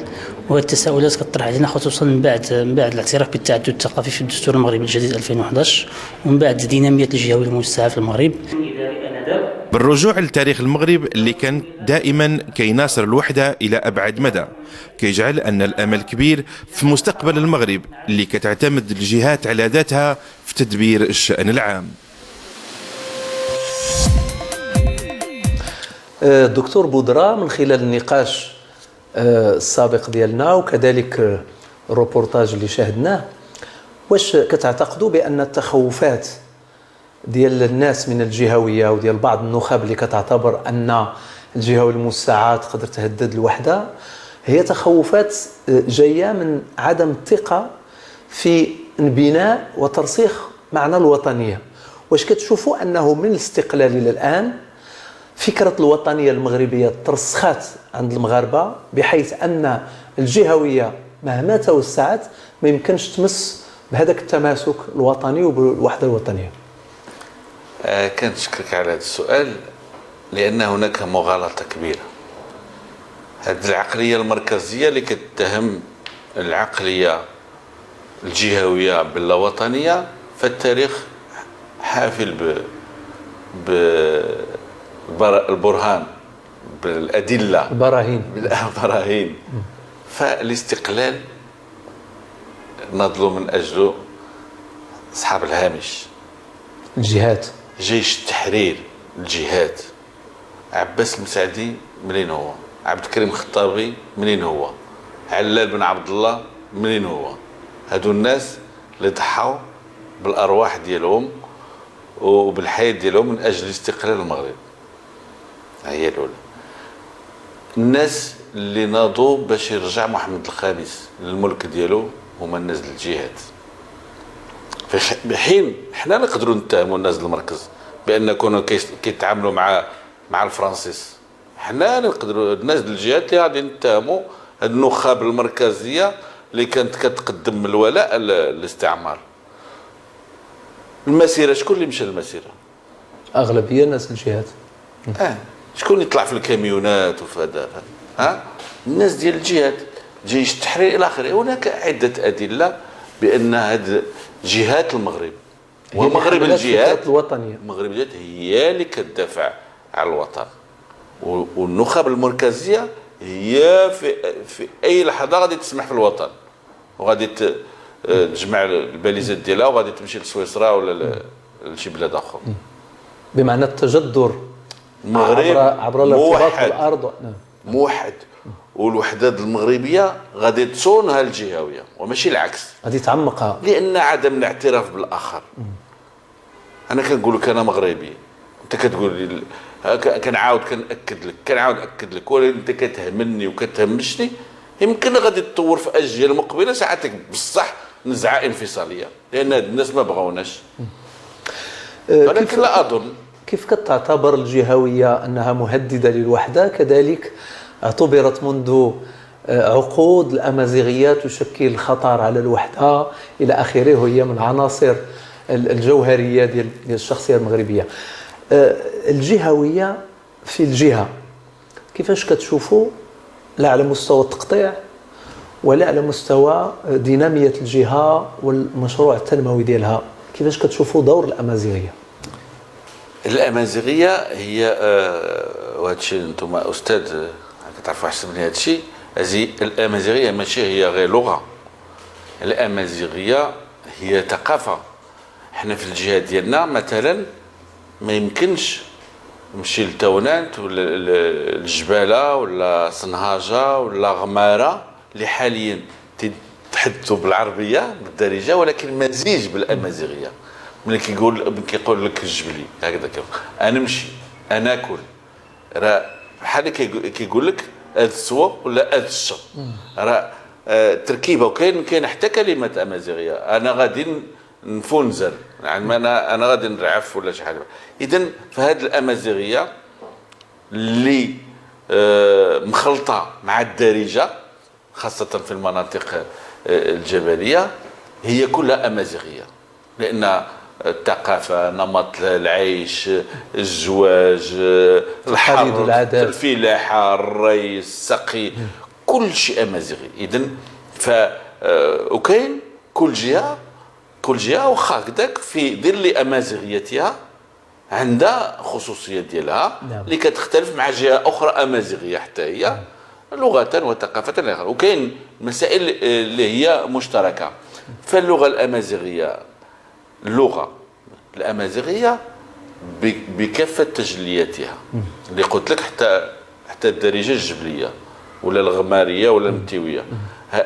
وهذه التساؤلات كتطرح علينا خصوصا من بعد الاعتراف بالتعدد الثقافي في الدستور المغربي الجديد 2011 ومن بعد دينامية الجهوية الموسعة في المغرب. بالرجوع لتاريخ المغرب اللي كان دائما كيناصر الوحدة إلى أبعد مدى، كيجعل أن الأمل كبير في مستقبل المغرب اللي كتعتمد الجهات على ذاتها في تدبير الشأن العام. دكتور بودرا، من خلال النقاش السابق ديالنا وكذلك الروبورتاج اللي شاهدناه، واش كتعتقدوا بأن التخوفات ديال الناس من الجهوية وديال بعض النخب اللي كتعتبر أن الجهوية الموسعة تقدر تهدد الوحدة هي تخوفات جاية من عدم الثقة في بناء وترسيخ معنى الوطنية، واش كتشوفوا انه من الاستقلال الى الان فكرة الوطنية المغربية ترسخات عند المغاربة، بحيث ان الجهوية مهما توسعت ما يمكنش تمس بهذاك التماسك الوطني وبالوحده الوطنية؟ كنشكرك على هذا السؤال، لان هناك مغالطة كبيرة. هذه العقلية المركزية اللي كتهم العقلية الجهوية باللاوطنيه، فالتاريخ حافل بالبرهان، بالادلة، البراهين. بالبراهين. فالاستقلال ناضلوا من اجله اصحاب الهامش، الجهات، جيش التحرير، الجهات. عباس المسعدي منين هو؟ عبد الكريم الخطابي منين هو؟ علال بن عبد الله منين هو؟ هادو الناس اللي ضحوا بالارواح ديالهم وبالحياه ديالهم من اجل استقلال المغرب. هي الاولى. الناس اللي ناضوا باش يرجع محمد الخامس للملك ديالو هما الناس الجهات. بحين حنا نقدروا نتهموا الناس المركز بان كانوا كيتعاملوا مع الفرنسيس، حنا نقدروا الناس الجهات اللي غادي نتهموا هاد النخب المركزية اللي كانت كتقدم الولاء للاستعمار. المسيرة، شكون اللي مشى للمسيره؟ اغلبية الناس الجهات. شكون يطلع في الكاميونات وفي هذا؟ ها الناس ديال الجهات، جيش التحرير الى اخره. هناك عده ادلة بان هاد جهات المغرب ومغرب الجهات الوطنية، مغرب الجهات هي اللي كتدافع على الوطن، والنخب المركزية هي في اي لحظة غادي تسمح في الوطن وغادي تجمع الباليزات ديالها وغادي تمشي لسويسرا ولا لشي بلاد اخر. بمعنى التجذر المغرب عبر الارتباط بالارض. نعم. موحد، والوحدات المغربية غادي تصونها الجهوية وماشي العكس، غادي تعمقها، لان عدم الاعتراف بالاخر. انا كنقول لك انا مغربي، انت كتقول لي كنعاود كنأكد لك، كنعاود نأكد لك، ولكن انت كتهمني وكتهمشني. يمكن غادي تطور في اجيال مقبله ساعتك بصح نزعه انفصاليه، لان هاد الناس ما بغاوناش. ولكن لا اظن. كيف كتعتبر الجهوية انها مهددة للوحدة؟ كذلك اعتبرت منذ عقود الامازيغية تشكل خطر على الوحدة الى اخره، وهي من العناصر الجوهرية ديال الشخصية المغربية. الجهوية في الجهة كيفاش كتشوفوا، لا على مستوى التقطيع ولا على مستوى ديناميه الجهة والمشروع التنموي ديالها، كيفاش كتشوفوا دور الامازيغية؟ الامازيغية هي وهذا الشيء انتم استاذ كتعرفوا احسن من هذا الشيء. الامازيغية ماشي هي غير لغة، الامازيغية هي ثقافة. حنا في الجهة ديالنا مثلا ما يمكنش نمشي لتاونات ولا الجباله ولا صنهاجه ولا غماره اللي حاليا تيتحدثوا بالعربية بالدارجة، ولكن مزيج بالامازيغيه. ملي كيقول لك الجبلي هكذا، انا نمشي انا اكل، راه بحال كيقول لك هاد السوا ولا هاد الشا، راه تركيبه. وكاين حتى كلمات امازيغيه، انا غادي نفونزر، يعني انا غادي نرعف ولا شي حاجة. اذا فهاد الامازيغية اللي مخلطه مع الدارجة خاصة في المناطق الجبلية هي كلها امازيغيه، لان الثقافة، نمط العيش، الزواج، الحرب، الفلاحة، الري، السقي، كل شيء امازيغي. اذا ف وكاين كل جهة واخا هكذاك في ظل امازيغيتها عندها خصوصية ديالها. نعم. اللي كتختلف مع جهة اخرى امازيغيه حتى هي لغة وثقافة الاخر. وكاين مسائل اللي هي مشتركة. فاللغه الامازيغية، اللغة الامازيغية بكافة تجلياتها اللي قلت لك، حتى الدارجة الجبلية ولا الغماريه ولا المتيويه،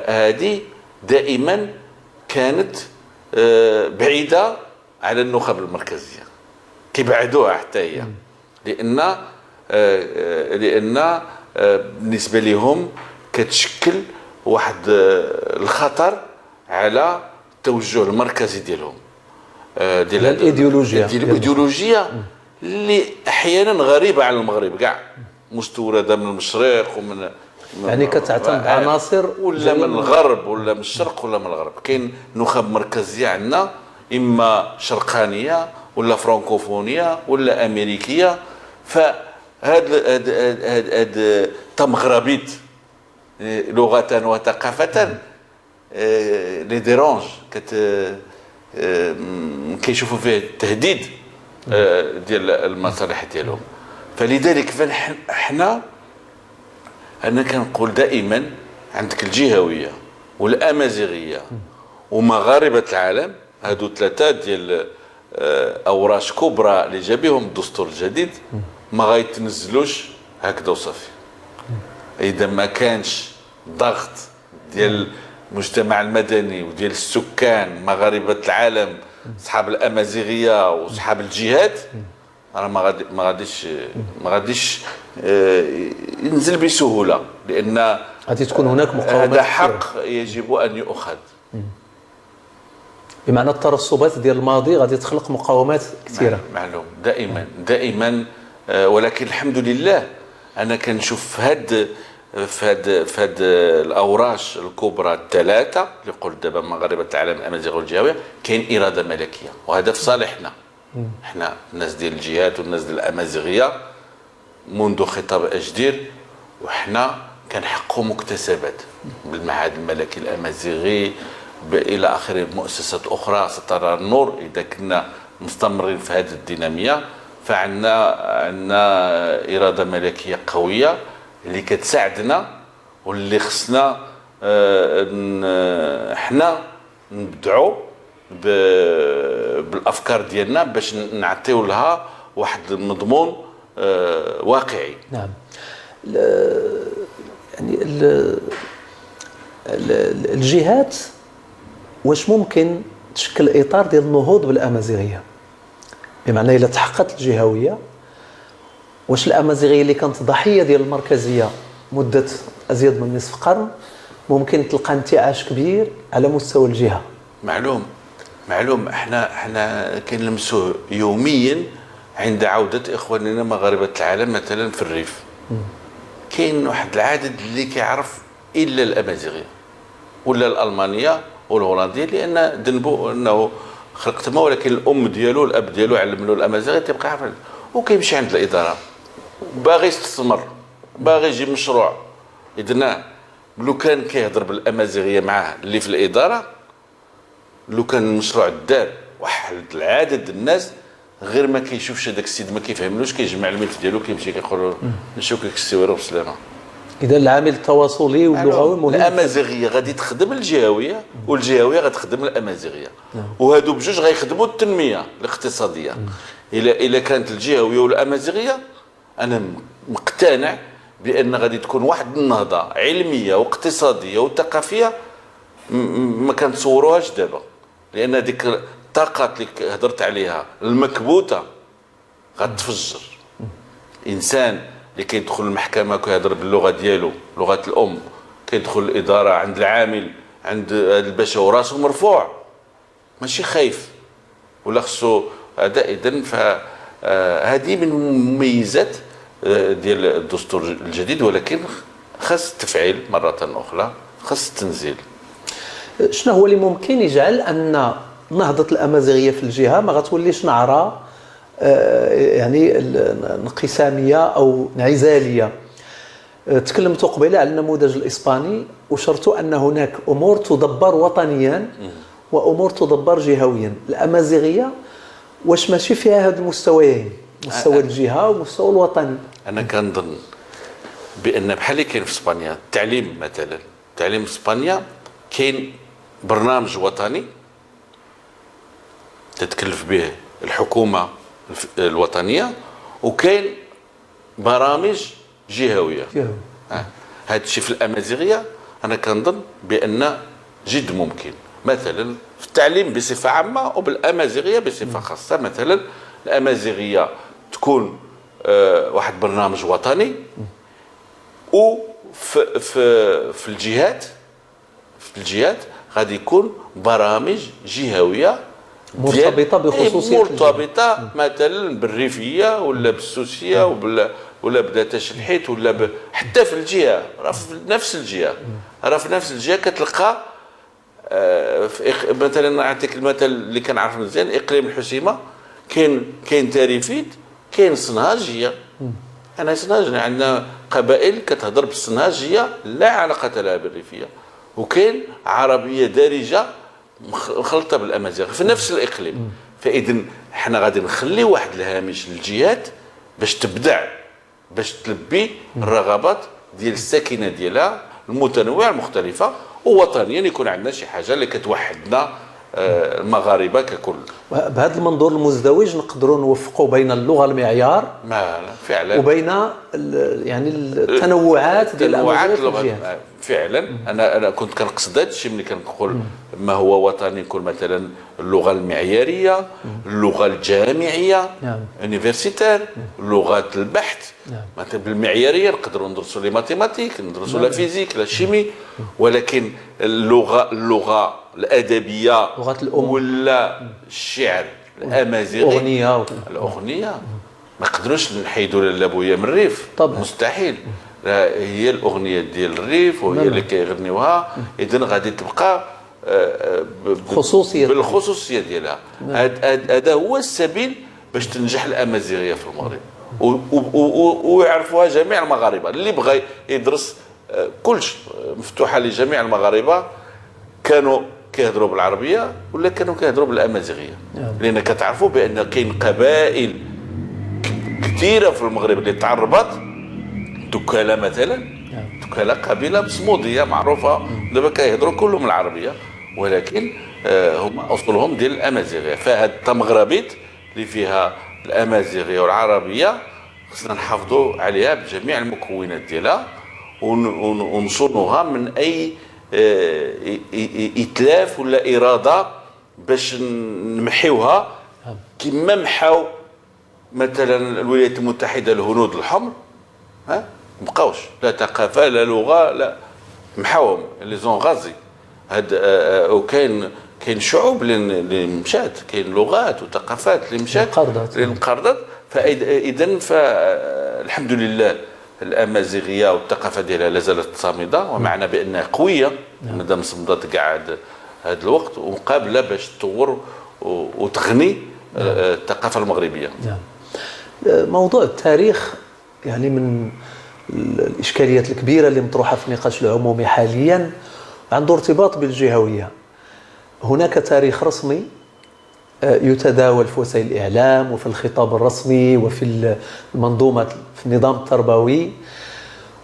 هذه دائما كانت بعيدة على النخب المركزية، كيبعدوها حتى هي، لان بالنسبة لهم كتشكل واحد الخطر على التوجه المركزي ديالهم. ديال الايديولوجيا، ديال الايديولوجية اللي احيانا غريبة على المغرب كاع، مستورده من المشرق ومن يعني كتعتمد عناصر ولا من الغرب ولا من الشرق ولا من الغرب. كاين نخب مركزية عندنا، اما شرقانيه ولا فرانكوفونيه ولا امريكية. فهاد هاد هاد التمغربيت لغة وثقافة les dérange، كيشوفوا فيه التهديد ديال المصالح ديالهم. فلذلك فحنا انا كنقول دائما عندك الجهوية والامازيغيه ومغاربه العالم، هادو ثلاثة ديال اوراش كبرى اللي جابهم الدستور الجديد، ما غيتنزلوش هكذا وصافي. اذا ما كانش ضغط ديال المجتمع المدني وديال السكان مغاربة العالم، اصحاب الامازيغية واصحاب الجهات، راه ما غاديش ينزل بسهوله، لان غادي تكون هناك مقاومات. هذا حق يجب ان يؤخذ. بمعنى الترسبات ديال الماضي غادي تخلق مقاومات كثيرة. معلوم دائما دائما، ولكن الحمد لله انا كنشوف في هاد الاوراش الكبرى الثلاثة اللي قلت دابا، مغاربة العالم، الامازيغ والجهويه، كاين اراده ملكية، وهذا في صالحنا احنا الناس ديال الجهات والناس ديال الامازيغية منذ خطاب اجدير، وحنا كنحققوا مكتسبات بالمعهد الملكي الامازيغي الى اخره، مؤسسات اخرى سترى النور. اذا كنا مستمرين في هذه الديناميه فعندنا اراده ملكية قوية اللي كتساعدنا، واللي خصنا حنا نبدعوا بالافكار ديالنا باش نعطيو لها واحد المضمون واقعي. نعم. يعني الجهات واش ممكن تشكل اطار ديال النهوض بالامازيغيه؟ بمعنى الا تحققت الجهوية، واش الامازيغية اللي كانت ضحية ديال المركزية مده ازيد من نصف قرن ممكن تلقى انتعاش كبير على مستوى الجهة؟ معلوم احنا كنلمسوه يوميا عند عوده اخواننا مغاربة العالم مثلا في الريف. كاين واحد العدد اللي كيعرف الا الامازيغية ولا الالمانية والهولندية، لان ذنبو انه خلق تما، ولكن الام ديالو الاب ديالو علم له الامازيغية، تيبقى يعرف، وكيمشي عند الادارة باغي يستثمر، باغي يجيب مشروع. اذن لو كان كيهضر بالامازيغيه معاه اللي في الادارة، لو كان المشروع دار، واحد العدد الناس غير ما كيشوفش هذاك السيد، ما كيفهملوش، كيجمع الملف ديالو كيمشي كيقول نشوفك السويره وبسلامه. اذا العامل التواصلي واللغوي مهم. الامازيغية غادي تخدم الجهوية، والجهويه غتخدم الامازيغية، وهادو بجوج غيخدموا التنمية الاقتصادية. الا كانت الجهوية والامازيغيه، انا مقتنع بان غادي تكون واحد النهضة علمية واقتصادية وثقافية ما كنتصوروهاش دابا، لان ديك الطاقات اللي هضرت عليها المكبوته غتفجر. انسان اللي كيدخل المحكمة كيهضر باللغة ديالو، لغة الام، كيدخل الادارة عند العامل عند الباشا وراسه مرفوع، ماشي خايف ولا خصو هذا. اذا فهذه من مميزات ديال الدستور الجديد، ولكن خاص التفعيل مرة اخرى، خاص التنزيل. شنو هو اللي ممكن يجعل ان نهضة الامازيغية في الجهة ما غتوليش نعره يعني انقساميه او انعزاليه؟ تكلمت قبيلة على النموذج الاسباني، وشرت ان هناك امور تدبر وطنيا وامور تدبر جهويا. الامازيغية واش ماشي فيها هاد المستويين، مستوى الجهة ومستوى الوطني؟ انا كنظن بان بحال اللي كاين في اسبانيا التعليم مثلا، التعليم في اسبانيا كاين برنامج وطني تتكلف به الحكومة الوطنية، وكاين برامج جهويه. هذا الشيء في الامازيغية انا كنظن بان جد ممكن، مثلا في التعليم بصفة عامة وبالامازيغيه بصفة خاصة. مثلا الامازيغية تكون واحد برنامج وطني، وفي في في الجهات، في الجهات غادي يكون برامج جهويه مرتبطة بخصوصيه، مرتبطة مثلا بالريفيه ولا بالسوسيه ولا بداتاشلحيت ولا حتى في الجهه، راه في نفس الجهه، راه في نفس الجهة كتلقى مثلا نعطيك المثل اللي كنعرف مزيان، اقليم الحسيمه كاين تاريفيت، كاين صنهاجيه. انا صنهاجيه، عندنا قبائل كتهضر بالصنهاجيه لا علاقة لها بالريفيه، وكاين عربية دارجه مخلطه بالامازيغ في نفس الاقليم. فاذا حنا غادي نخلي واحد الهامش للجهات باش تبدع، باش تلبي الرغبات ديال الساكنة ديالها المتنوعة المختلفه، ووطنيا يكون عندنا شي حاجة اللي كتوحدنا المغاربة ككل. بهذا المنظور المزدوج نقدروا نوفقوا بين اللغة المعيار ما فعلا وبين يعني التنوعات ديال الجهات. فعلا انا كنت كنقصد هذا الشيء ملي كنقول ما هو وطني، يكون مثلا اللغة المعياريه، اللغة الجامعية universitaire، لغات البحث. مثلا بالمعياريه نقدروا ندرسوا les mathématiques، ندرسوا la physique، la chimie، ولكن اللغة الادبية، لغة الام ولا الشعر الامازيغي، الاغنية ما نقدروش نحيدوا لابويا من الريف طبعا، مستحيل. هي الاغنية ديال الريف وهي اللي كيغنيوها، اذا غادي تبقى خصوصية بالخصوصيه ديالها. هذا هو السبيل باش تنجح الامازيغية في المغرب ويعرفوها جميع المغاربة. اللي بغى يدرس كلش مفتوحة لجميع المغاربه، كانوا كيهضروا بالعربية ولا كانوا كيهضروا بالامازيغيه، لان كتعرفوا بان كاين قبائل كثيرة في المغرب اللي تعربت. دكاله مثلا، دكاله قبيلة مصموديه معروفة، دابا كيهضروا كلهم العربية، ولكن هما اصولهم ديال الامازيغية. فهاد التمغربيت اللي فيها الامازيغية والعربية خصنا نحافظوا عليها بجميع المكونات ديالها ونصونوها من اي اتلاف ولا اراده باش نمحيوها، كما محاو مثلا الولايات المتحدة الهنود الحمر، ها مبقاوش لا ثقافة لا لغة، لا محاوهم les ont rasés. هاد وكاين كاين شعوب اللي مشات، كاين لغات وثقافات اللي مشات اللي انقرضت. فاذا فالحمد لله الامازيغية والثقافة ديالها لا زالت صامده، ومعنى بانها قوية مادام صمدت كاع هذا الوقت، وقابله باش تطور وتغني الثقافة المغربية. نعم. موضوع التاريخ يعني من الاشكاليات الكبيرة اللي مطروحة في النقاش العمومي حاليا، عنده ارتباط بالجهويه. هناك تاريخ رسمي يتداول في وسائل الإعلام وفي الخطاب الرسمي وفي المنظومة في النظام التربوي،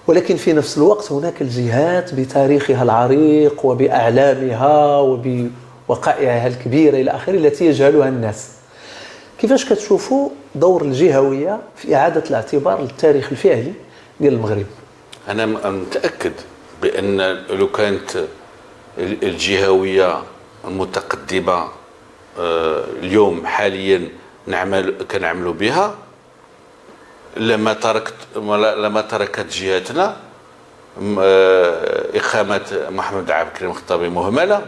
ولكن في نفس الوقت هناك الجهات بتاريخها العريق وبأعلامها وبوقائعها الكبيرة إلى آخره التي يجهلها الناس. كيفاش كتشوفوا دور الجهوية في إعادة الاعتبار للتاريخ الفعلي ديال المغرب؟ أنا متأكد بأن لو كانت الجهوية المتقدمة اليوم حاليا كنعملوا بها، لما تركت جهتنا إقامة محمد عبد الكريم الخطابي مهملة،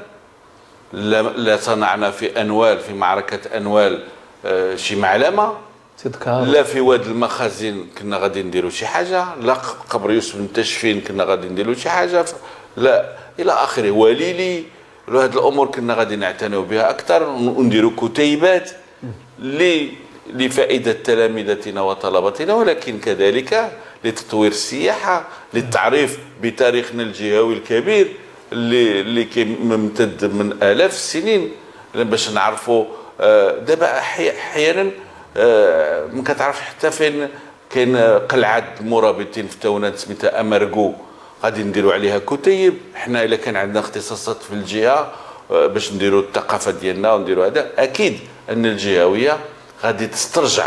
لا صنعنا في أنوال، في معركة أنوال شي معلمة، لا في واد المخازن كنا غادي نديروا شي حاجة، لا قبر يوسف بن تشفين كنا غادي نديروا شي حاجة، لا إلى آخره. وليلي هذه الامور كنا غادي نعتنيو بها اكثر ونديروا كتيبات لفائدة تلامذتنا وطلبتنا، ولكن كذلك لتطوير السياحة، للتعريف بتاريخنا الجهوي الكبير اللي ممتد من الاف السنين، باش نعرفوا. دابا احيانا ما كتعرفش حتى فين كاين قلعه المرابطين في تاونات سميتها امرغو، غادي نديروا عليها كتيب. حنا الا كان عندنا اختصاصات في الجهة باش نديروا الثقافة ديالنا ونديروا هذا، اكيد ان الجهوية غادي تسترجع،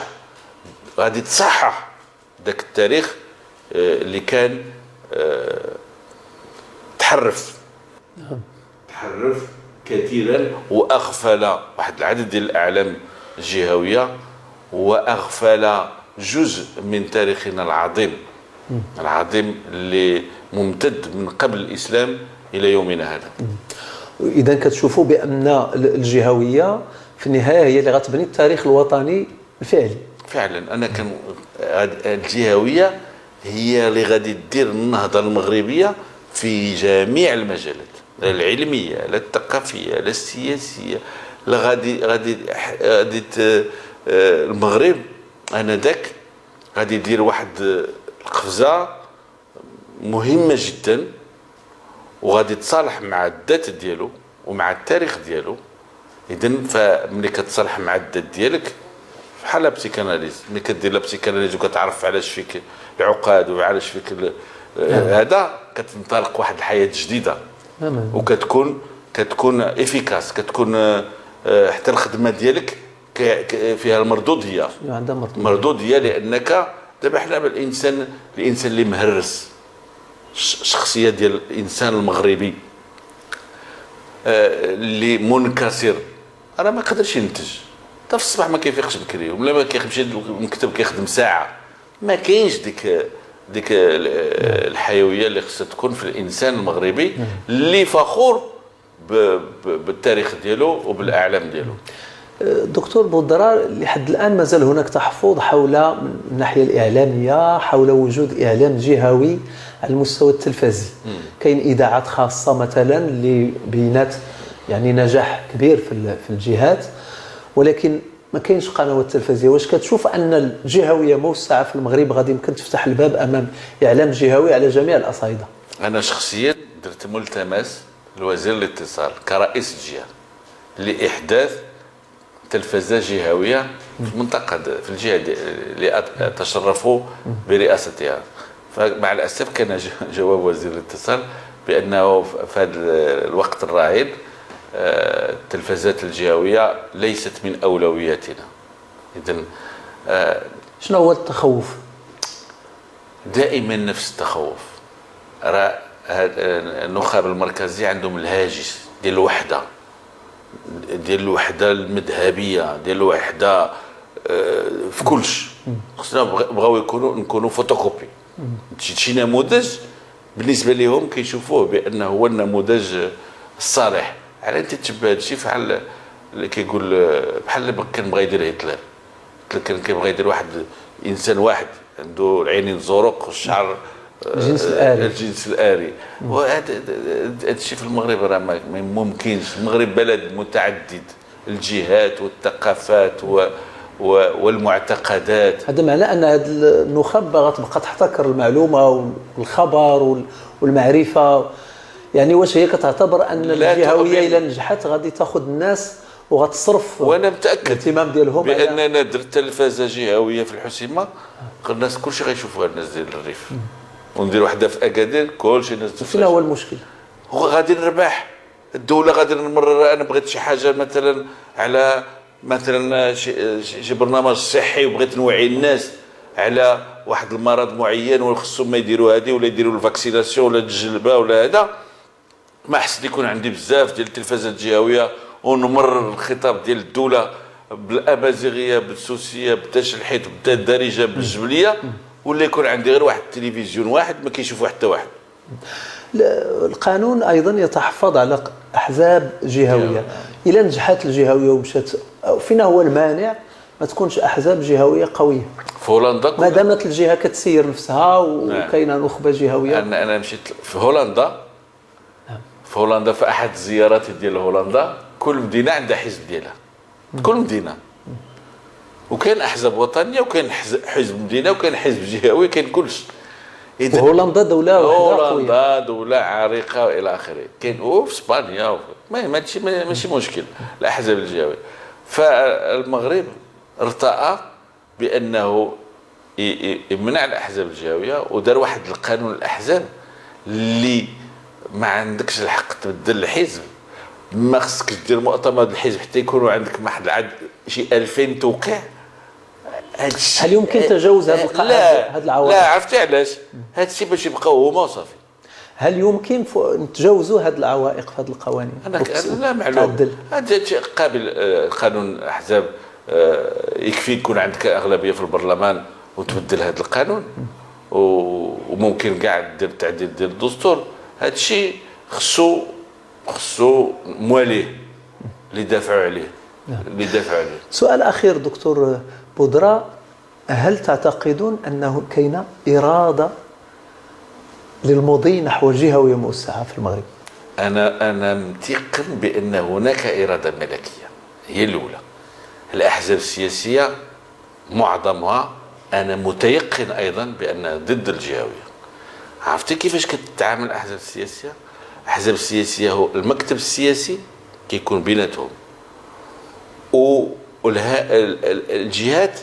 غادي تصحح ذاك التاريخ اللي كان تحرف كثيرا، واغفل واحد العدد ديال الاعلام الجهوية، واغفل جزء من تاريخنا العظيم اللي ممتد من قبل الإسلام إلى يومنا هذا. إذا كتشوفوا بأن الجهوية في النهاية هي اللي غتبني التاريخ الوطني الفعلي. فعلا انا كان الجهوية هي اللي غادي دير النهضة المغربية في جميع المجالات، لا العلمية لا الثقافية لا السياسية، لا غادي غادي غادي المغرب انذاك غادي يدير واحد القفزة مهمة جدا، وغادي تصالح مع الذات ديالو ومع التاريخ ديالو. اذا فملي كتصالح مع الذات ديالك بحال la psychanalyse، ملي كدير la psychanalyse وكتعرف علاش فيك العقاد وعلاش فيك هذا، كتنطلق واحد الحياة جديدة وكتكون efficace، كتكون حتى الخدمة ديالك فيها المردوديه، عندها مردوديه. لانك دابا حنا الانسان اللي مهرس الشخصية ديال الانسان المغربي اللي منكسر، راه ما قدرش ينتج. حتى في الصباح ما كيفيقش بكري، ولا ما كيمشي للمكتب كيخدم ساعة، ما كاينش ديك الحيوية اللي خصها تكون في الانسان المغربي اللي فخور بالتاريخ ديالو وبالاعلام ديالو. دكتور بودرار، لحد الان مازال هناك تحفظ حول من الناحية الاعلامية حول وجود اعلام جهوي على المستوى التلفزي. كاين اذاعات خاصة مثلا اللي بينات يعني نجاح كبير في الجهات، ولكن ما كاينش قنوات تلفزيونية. واش كتشوف ان الجهوية موسعه في المغرب غادي يمكن تفتح الباب امام اعلام جهوي على جميع الاصعدة؟ انا شخصيا درت ملتمس لوزير الاتصال كرئيس الجهة لاحداث تلفزه جهويه في المنطقة في الجهة اللي اتشرفوا برئاستها. فمع الاسف كان جواب وزير الاتصال بانه في هذا الوقت الراهن التلفزات الجهوية ليست من اولوياتنا. اذا شنو هو التخوف؟ دائما نفس التخوف. راه النخب المركزية عندهم الهاجس ديال الوحدة، ديال الوحدة المذهبية، ديال الوحدة في كلش. خصنا بغاو نكونوا فوتوكوبي، شي نموذج بالنسبة لهم كيشوفوه بانه هو النموذج الصالح. على انت تشبه هذا الشيء فحال اللي كيقول بحال اللي كان بغا يدير هتلر. هتلر كان كيبغي يدير واحد انسان واحد عنده العينين زرق والشعر الجنس الآري، الجنس الآري. وهذا الشيء في المغرب راه ما ممكنش. المغرب بلد متعدد الجهات والثقافات والمعتقدات. هذا معناه ان هذه النخب غتبقى تحتكر المعلومة والخبر والمعرفة. يعني واش هي كتعتبر ان الجهوية الا نجحت غادي تاخذ الناس وغتصرف؟ وانا متاكد الاهتمام ديالهم باننا درت تلفزه جهويه في الحسيمه، الناس كلشي غيشوفوها، الناس ديال الريف. وندير وحده في اكادير كلشي الناس. فين هو المشكل؟ هو غادي نربح الدولة، غادي نمرر. انا بغيت شي حاجة مثلا على مثلا شي برنامج صحي، وبغيت نوعي الناس على واحد المرض معين وخصهم ما يديروا هذه ولا يديروا ال vaccination ولا الجلبه ولا هذا. ما حسيت يكون عندي بزاف ديال التلفازات الجهوية ونمرر الخطاب ديال الدولة بالامازيغيه بالسوسيه بالتشلحيت بالدارجة بالجبليه، ولا يكون عندي غير واحد التلفزيون واحد ما كيشوفوا حتى واحد. القانون ايضا يتحفظ على احزاب جهويه. الى نجحت الجهوية ومشات، فينا هو المانع ما تكونش احزاب جهويه قوية؟ في هولندا ما دامت الجهة كتسير نفسها وكاينه نخبة جهويه. انا مشيت في هولندا، في هولندا في احد الزيارات ديال هولندا، كل مدينة عندها حزب ديالها، كل مدينة، وكاين احزاب وطنية وكاين حزب مدينة وكاين حزب جهوي، كاين كلشي. هولندا دولة وحده قوية، هولندا دولة عريقة والى اخره. كاين وفي اسبانيا، ماشي ماشي مشكل الاحزاب الجهوية. فالمغرب ارتأى بانه يمنع الاحزاب الجهوية ودار واحد القانون الاحزاب اللي ما عندكش الحق تبدل الحزب، ما خصكش دير مؤتمر الحزب حتى يكونوا عندك واحد العدد شي 2000 توقيع. هل يمكن تجاوز هذا العوائق؟ لا، عرفتي علاش؟ هذا الشيء باش يبقاو هما وصافي. هل يمكن نتجاوزوا هذه العوائق في هذه القوانين؟ انا لا معلوم، هذا شيء قابل. قانون الاحزاب يكفي يكون عندك اغلبية في البرلمان وتبدل هذا القانون، وممكن كاع دير تعديل ديال الدستور. هذا الشيء خصو مواليه اللي دافعوا عليه. اللي دافع عليه. سؤال اخير دكتور بودرا، هل تعتقدون انه كاينه اراده للمضي نحو جهويه موسعه في المغرب؟ انا متيقن بان هناك اراده ملكية هي الاولى. الاحزاب السياسية معظمها انا متيقن ايضا بانها ضد الجهوية. عرفتي كيفاش كتتعامل الاحزاب السياسية؟ الاحزاب السياسية هو المكتب السياسي كيكون بيناتهم، والجهات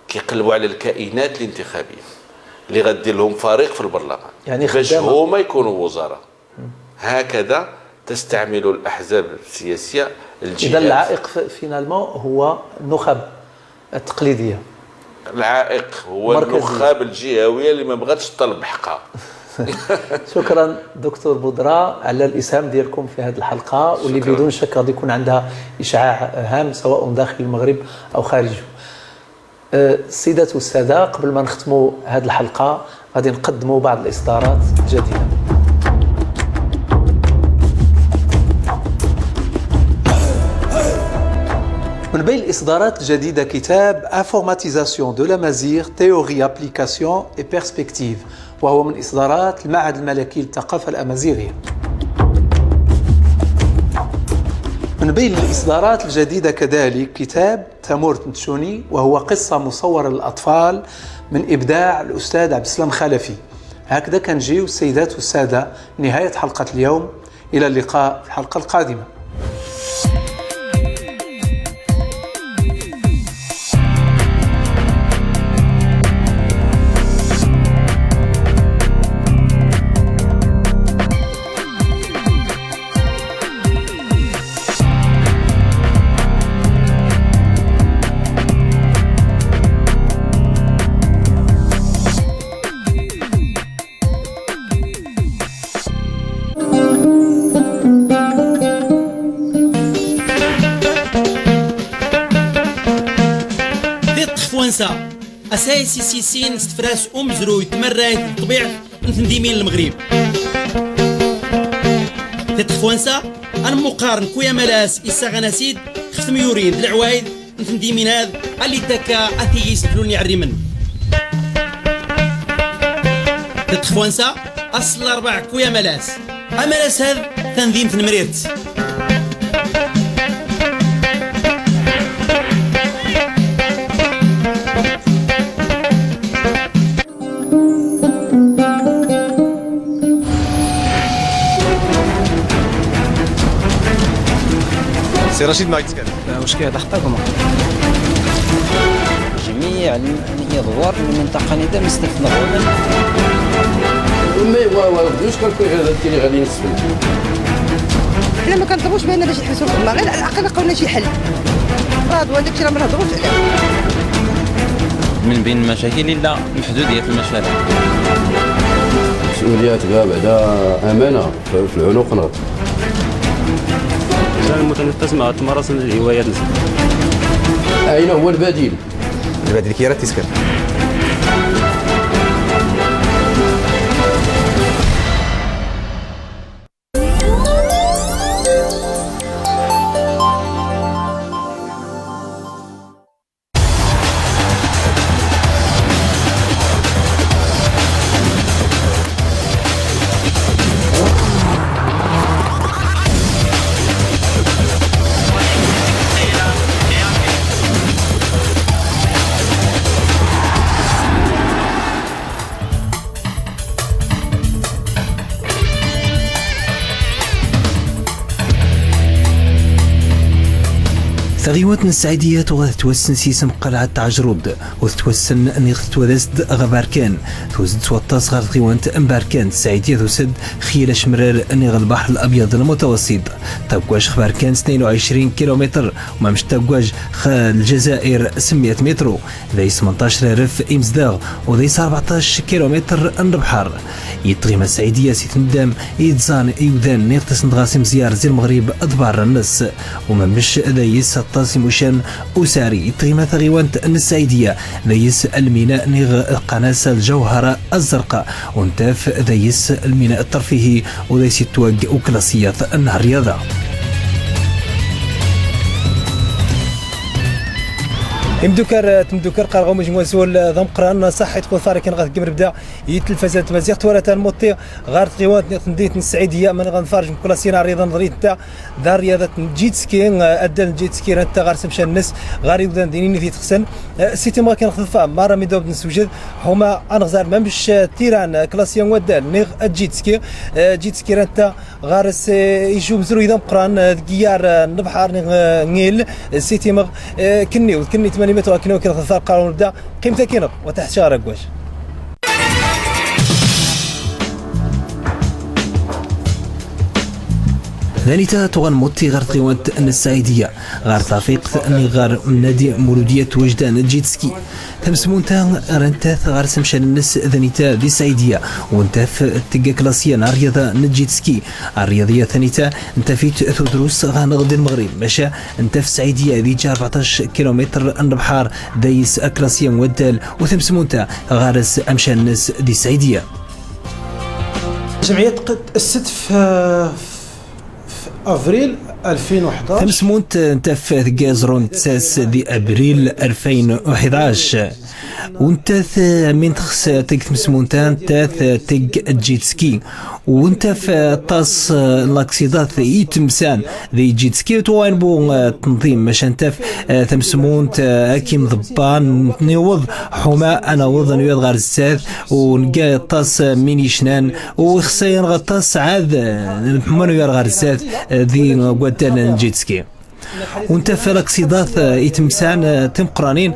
كيقلبوا على الكائنات الانتخابية اللي غدير لهم فريق في البرلمان، يعني باش هما يكونوا وزراء. هكذا تستعمل الاحزاب السياسية الجهات. اذا العائق finalement هو النخب التقليدية. العائق هو النخب الجهوية اللي ما بغاتش تطلب بحقها. شكرا دكتور بودرا على الاسهام ديالكم في هذه الحلقة، واللي بدون شك غادي يكون عندها اشعاع هام سواء داخل المغرب او خارجه. السيدات والسادة، قبل ما نختموا هذه الحلقة غادي نقدموا بعض الاصدارات الجديدة. من بين الإصدارات الجديدة كتاب Informatisation de l'Amazigh, Théorie, Application et Perspectives، وهو من إصدارات المعهد الملكي للثقافة الأمازيغية. من بين الإصدارات الجديدة كذلك كتاب تامورت نتشوني، وهو قصة مصورة للأطفال من إبداع الأستاذ عبد السلام خلفي. هكذا كنجيو السيدات والسادة نهاية حلقة اليوم، إلى اللقاء في الحلقة القادمة. أسايسي سيسين ستفراس أمزروي تمرايت الطبيع نتنديمين المغرب تتخوانسا أنا مقارن كويا ملاس إسا غناسيد ختم يورين العوايد نتنديمين هذا اللي تكا أثيس دلوني عريمن تتخوانسا أصل أربع كويا ملاس أملاس هذا تنظيم تنمريرت. سي رشيد مايتسكال واش كيضحككم جميع الادوار المنطقة نيدا مستثمر. حنا ما كنطلبوش بان باش يحبسوا الخدمة، غير على الاقل لقاو لنا شي حل. راه هذاك الشيء راه ما نهضروش عليه. من بين المشاكل الا محدودية المشاريع. مسؤوليات كاع بعدا امانه في العنق نغط. المتنفس مع تمارس الهوايات. أين هو البديل؟ البديل كي راه تيسكر. تغيوات السعيدية توسن سيسم قلعة عجرود وتوسن نيغ توذزد غباركان توزد توطاس غير غيوانت امباركان السعيدية توسد خيل شمرار نيغ البحر الأبيض المتوسط تبقواش خباركان 22 كيلومتر وما مش تبقواش الجزائر 700 متر ذي 18 رف إمزداغ وذي 14 كيلومتر البحر يتغيم السعيدية سيتندام يتزان يودان نيغ تسندغاسي مزيار زي المغرب أدبار النص وما مش ذي 16 مشان أساري تغيما ثغيوانت السعيدية ذيس الميناء نيغ قناة الجوهرة الزرقاء ونتاف ذيس الميناء الترفيهي وذيس التواج وكلاسيات النهر رياضة. يمدوكر تمدوكر قرغو مجموعة سول ذم صحي تقول فاري كان غاد بدا يتلفزات مزيغ تورا الموطي غار تغيوان نديت السعيديه من غنفرج كلاسينا رياضة نظريت تاع دار رياضة جيت سكي ادى جيت سكي انت غار سمشى الناس غار يبدا دينيني في تخسن سيتي ما كان خفا مارا ميدوب نسوجد هما انغزار ما مش تيران كلاسيون ودال نيغ جيت سكي جيت سكي انت غارس يجو مزرو اذا قران كيار البحر نيل سيتي مغ كني وكني 8 متر كني وكن خفا قارون بدا قيمتها كينغ وتحت شارك واش ذانيتا تغن موتي غار تغيوانت أن السعيدية غار تافيق أني غار نادي مولودية وجدان جيتسكي تمسمونتا رنتاث غار سمشان النس ذانيتا دي السعيدية وانت تلقى كلاسيا الرياضة نجيتسكي الرياضية ثانيتا انت في تدرس غانغ المغرب ماشا انت في السعيدية ذي جا 14 كيلومتر البحار دايس كلاسيا ودال وثمسمونتا غارس أمشان النس دي السعيدية. الجمعية تأسست في افريل 2011 تمسمونت انت في كازرون تساس دي ابريل 2011 وانت من تخص تك تمسمونتا انت تك جيتسكي وانت في طاس لاكسيدات يتمسان دي جيتسكي توين بو تنظيم باش انت في تمسمونت كي مضبان نوض حما انا وض نوض غير الزاد ونلقى طاس ميني شنان وخصيا غطاس عاد حما نوض غير الزاد ذي قدام جيتسكي وانت في لاكسيدات يتمسان تمقرانين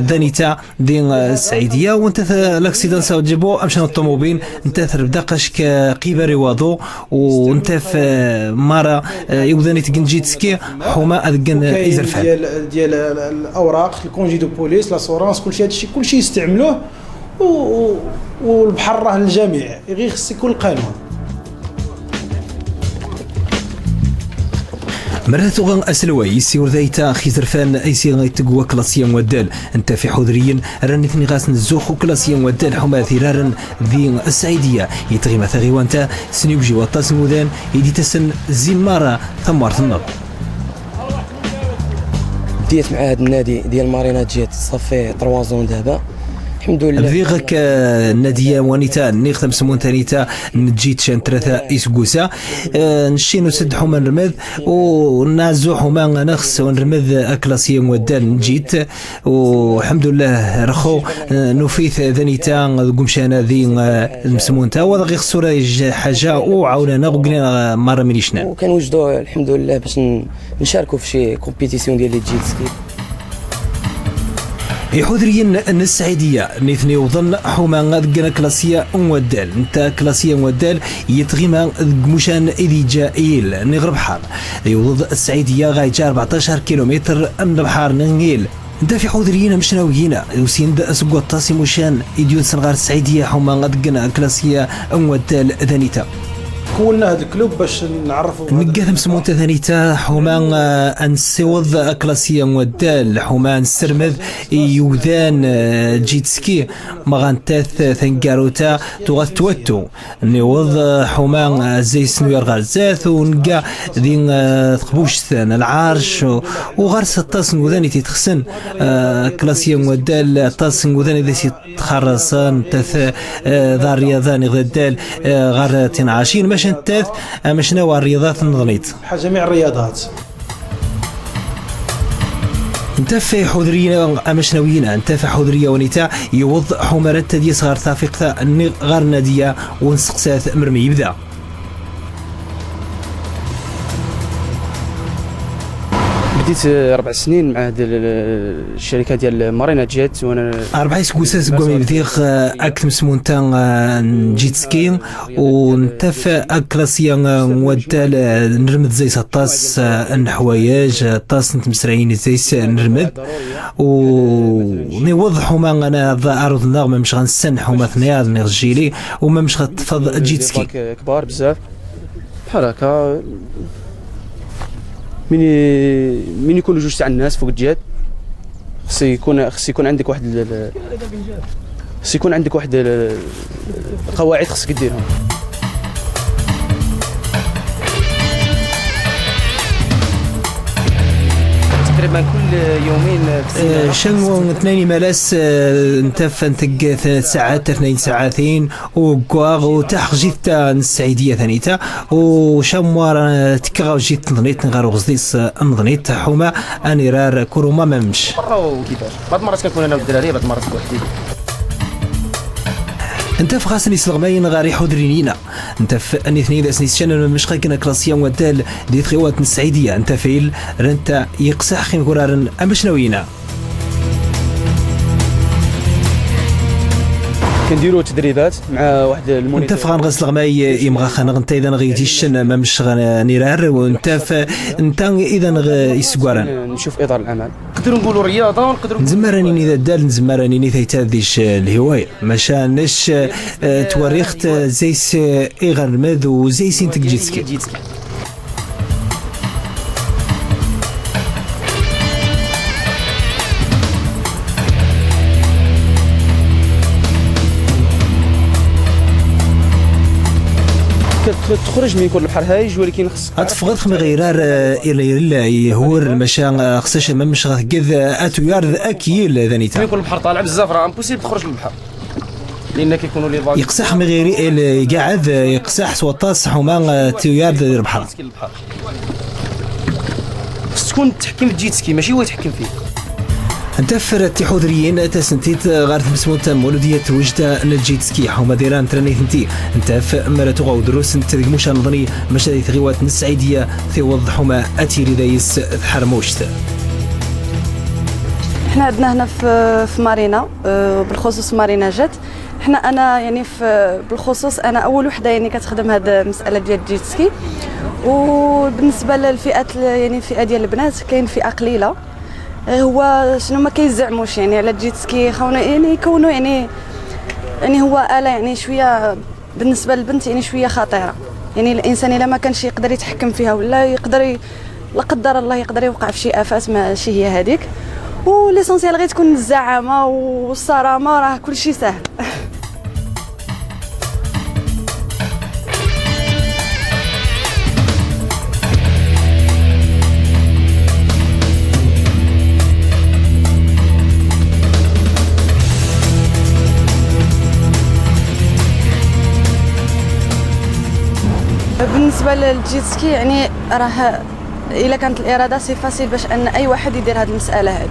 ذانيتا دي السعيديه وانت لاكسيدان ساوجيبو امشان الطوموبيل انت تربدا قاش قيبه رواضو وانت في مارا يوذاني تكن جيتسكي حما اذكن ازرفان ديال الاوراق ال congé de police l'assurance كلشي هادشي كلشي يستعملوه والبحر راه للجميع غير خص يكون القانون. مرات غن أسلوي يسير ذايتا خيزرفان أيسي تقوى كلاسيا ودال انت في حضريا راني غاس نزوخ كلاسيا ودال حما ثرارا ذي السعيدية يتغي مثاغي وانت سنيوجي وطاس مودان يدي تسن زمارة ثمار ثنض. بديت مع هذا النادي ديال مارينا جيت صافي 3 زون دابا الحمد لله. فيغك النادية وانيتا نيخ تمسمون تانيتا نجيت شان ثلاثة إسكوسا نشي نسد حما نرمذ ونعزو حما نخس ونرمذ أكلاسية ودال نجيت والحمد لله رخو نوفيث ذنيتا قمشانا ذي المسمون تا وغي خسورة حاجة وعاونانا وقلنا مرة منيشنا وكنوجدوا الحمد لله باش نشاركوا في شي compétition ديال les jet-ski. يحضرين السعيدية نيثني وظن حوما غادقنا كلاسية ودال انت كلاسية ودال يتغيما مشان إذي جائل نغرب بحر يوض السعيدية غايجا 14 كيلومتر من بحر نغيل انت في حضريين مشناويين وسين سقوط طاسي مشان يديون سنغار السعيدية حوما غادقنا كلاسية ودال ذانيتا كونا هذا ال club باش نعرفوا نقا مسمون ثانيتا حوما انسيوض كلاسيا ودال حوما نسرمذ يوذان jet ski مغانتاث ثنكاروتا تغاث توتو نيوض حوما زي سنوير غازاث ونقا ذي تقبوش ثان العرش وغرس الطاس نوذاني تيتخسن كلاسيا ودال طاس نوذاني ذي تخرصان تاث دار رياضان غدال غار تنعاشين باش نتاث مشنا الرياضات النظنيت بحال جميع الرياضات. انت في حضرية امشناويين انت في حضرية ونيتا يوض حمرات دي صغار تافق غار نادية ونسقسات مرمي يبدا. بديت 4 سنين مع هذه الشركة ديال مارينا جيت وانا 4 سكوسات قومي بديخ اك مسمونتا jet ski وانت في كلاسيا ودال نرمد زي طاس الحوايج طاس نتمسرعين زي نرمد ونوضحوا ما انا ارض النغمة مش غنسن حما ثنيا نغجيلي وما مش غتفض jet ski كبار بزاف بحال هكا من يكونوا جوج تاع الناس فوق ال jet خص يكون عندك واحد خص يكون عندك واحد القواعد خصك ديرهم. تقريبا تقريبا كل يومين في السيمانة. شنو اثنين ملاس انت فانتق 3 ساعات 2 ساعتين وكواغ وتحق جيت السعيديه ثانيتا وشموار تكغا جيت نظنيت نغار غزديس نظنيت حوما انيرار كروما ممش مرة وكيفاش بعض المرات كنكون انا والدراري بعض المرات بوحدي. انت في خاصني سلغماين غاري حودرينينا انت في اني اثنين اسني شان مش كنا كلاسيا ودال دي ثغيوات السعيديه انت فيل رنت يقصح خين كورارن امشنوينا. كنديروا تدريبات مع واحد ال moniteur. انت في غنغسل غماي يمغا خان انت اذا غيديشن ما مش غنيرار وانت انت اذا يسكوارن نشوف اطار العمل نقدروا نقولوا رياضة ونقدروا نزمراني اذا دال نزمراني ثيتاديش الهواية ماشا نش توريخت زيس ايغرمد وزيس تجيتسكي. تخرج من يكون البحر هايج ولكن خصك اتفغض خمي غيرار الى يهور مشا خصش ما مش غاكذ اتويار اكيل ذانيتا. يكون البحر طالع بزاف راه impossible تخرج للبحر لان كيكونوا les vagues. يقصح مغيري قاعد يقصح سوطاس حما تيار البحر. خص تكون تحكم في ال jet-ski ماشي هو يتحكم فيك. انت فرت حضريين تسنتيت غارت بسموت مولودية وجدة ال jet-ski حوما ديران تراني ثنتي انت في مراتو غاو دروس انت مش نظني مشاري ثغيوات السعيدية ثيوض حما اتيري دايس ثحرموشت. احنا عندنا هنا في مارينا بالخصوص مارينا جات حنا انا يعني في بالخصوص انا اول وحده يعني كتخدم هذه المسالة ديال ال jet-ski. وبالنسبة للفئات يعني الفئة ديال البنات كاين فئة قليله هو شنو ما كيزعموش يعني على ال jet-ski خونا يعني يكونوا يعني هو آلة يعني شوية بالنسبة للبنت يعني شوية خطيرة يعني الانسان الا ما كانش يقدر يتحكم فيها ولا يقدر لا قدر الله يقدر يوقع في شي افات ماشي هي هذيك. و l'essentiel غير تكون الزعامه والصرامه راه كلشي سهل. بالنسبة لل jet-ski يعني راه الا كانت الارادة c'est facile باش ان اي واحد يدير هذه المسالة هذه.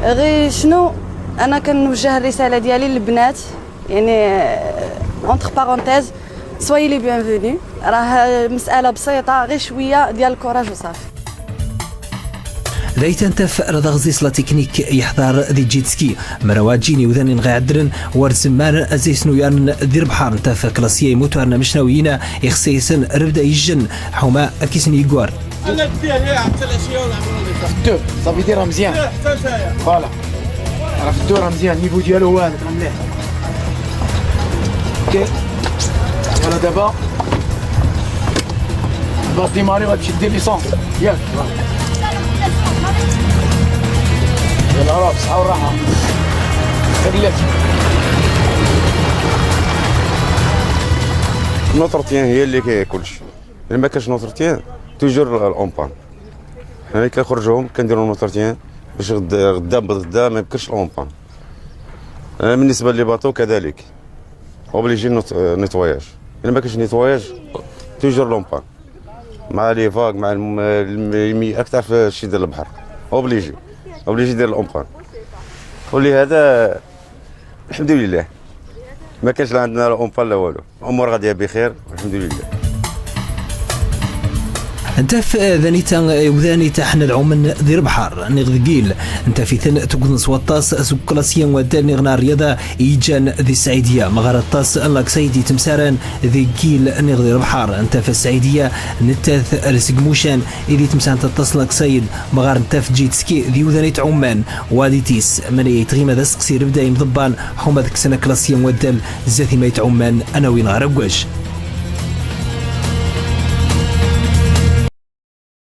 غير شنو انا كنوجه الرسالة ديالي للبنات يعني entre parenthèses soyez les bienvenues راه مسالة بسيطة غير شوية ديال ال courage وصافي. ذايتا انت رضا غزيس la technique يحضر ذي jet-ski مرواجيني وذاني نغادرن ورزمان ازيسنو يان دير بحر انت في كلاسية يموتوا مشناوينا يخصيسن ربدا يجن حما اكيسن يقوار. انا ديها حتى العشية ولا صافي ديرها مزيان حتى نتايا voilà راه في الدور مزيان ال niveau ديالو هو هذاك راه مليح. OK يلا دابا باس démarrer غتمشي دير l'essence ياك. يلا راه بالصحة والراحة بلاتي. l'entretien هي اللي كاين كلشي، الا ما كانش l'entretien toujours en panne. حنا ملي كنخرجوهم كنديرو l'entretien باش غدا غدا ما يبقاش en panne. بالنسبة les bateaux كذلك obligé nettoyage، الا ما كانش nettoyage toujours l'en panne مع les vagues مع المي اكثر في الشي ديال البحر obligé obligé دير l'en panne. ولهذا الحمد لله ما كانش لا عندنا en panne لا والو، الامور غادية بخير والحمد لله. انت في ذانيتا وذانيتا حنا العومن دير بحر نغذقيل انت في ثن تقدن سوطاس سوق كلاسيا ودال نغنا الرياضة ايجان ذي السعيدية مغارة طاس سيدي تمساران ذي كيل نغذي بحر انت في السعيدية نتاث رسقموشان إذي تمسان تتصلك سيد مغار انت في jet-ski ذي وذانيت عمان وادي تيس من يتغيم ذا سقسي ربدا يمضبان حوما ذك سنة كلاسيا ودال زاثي ميت عمان انا وين غرقوش.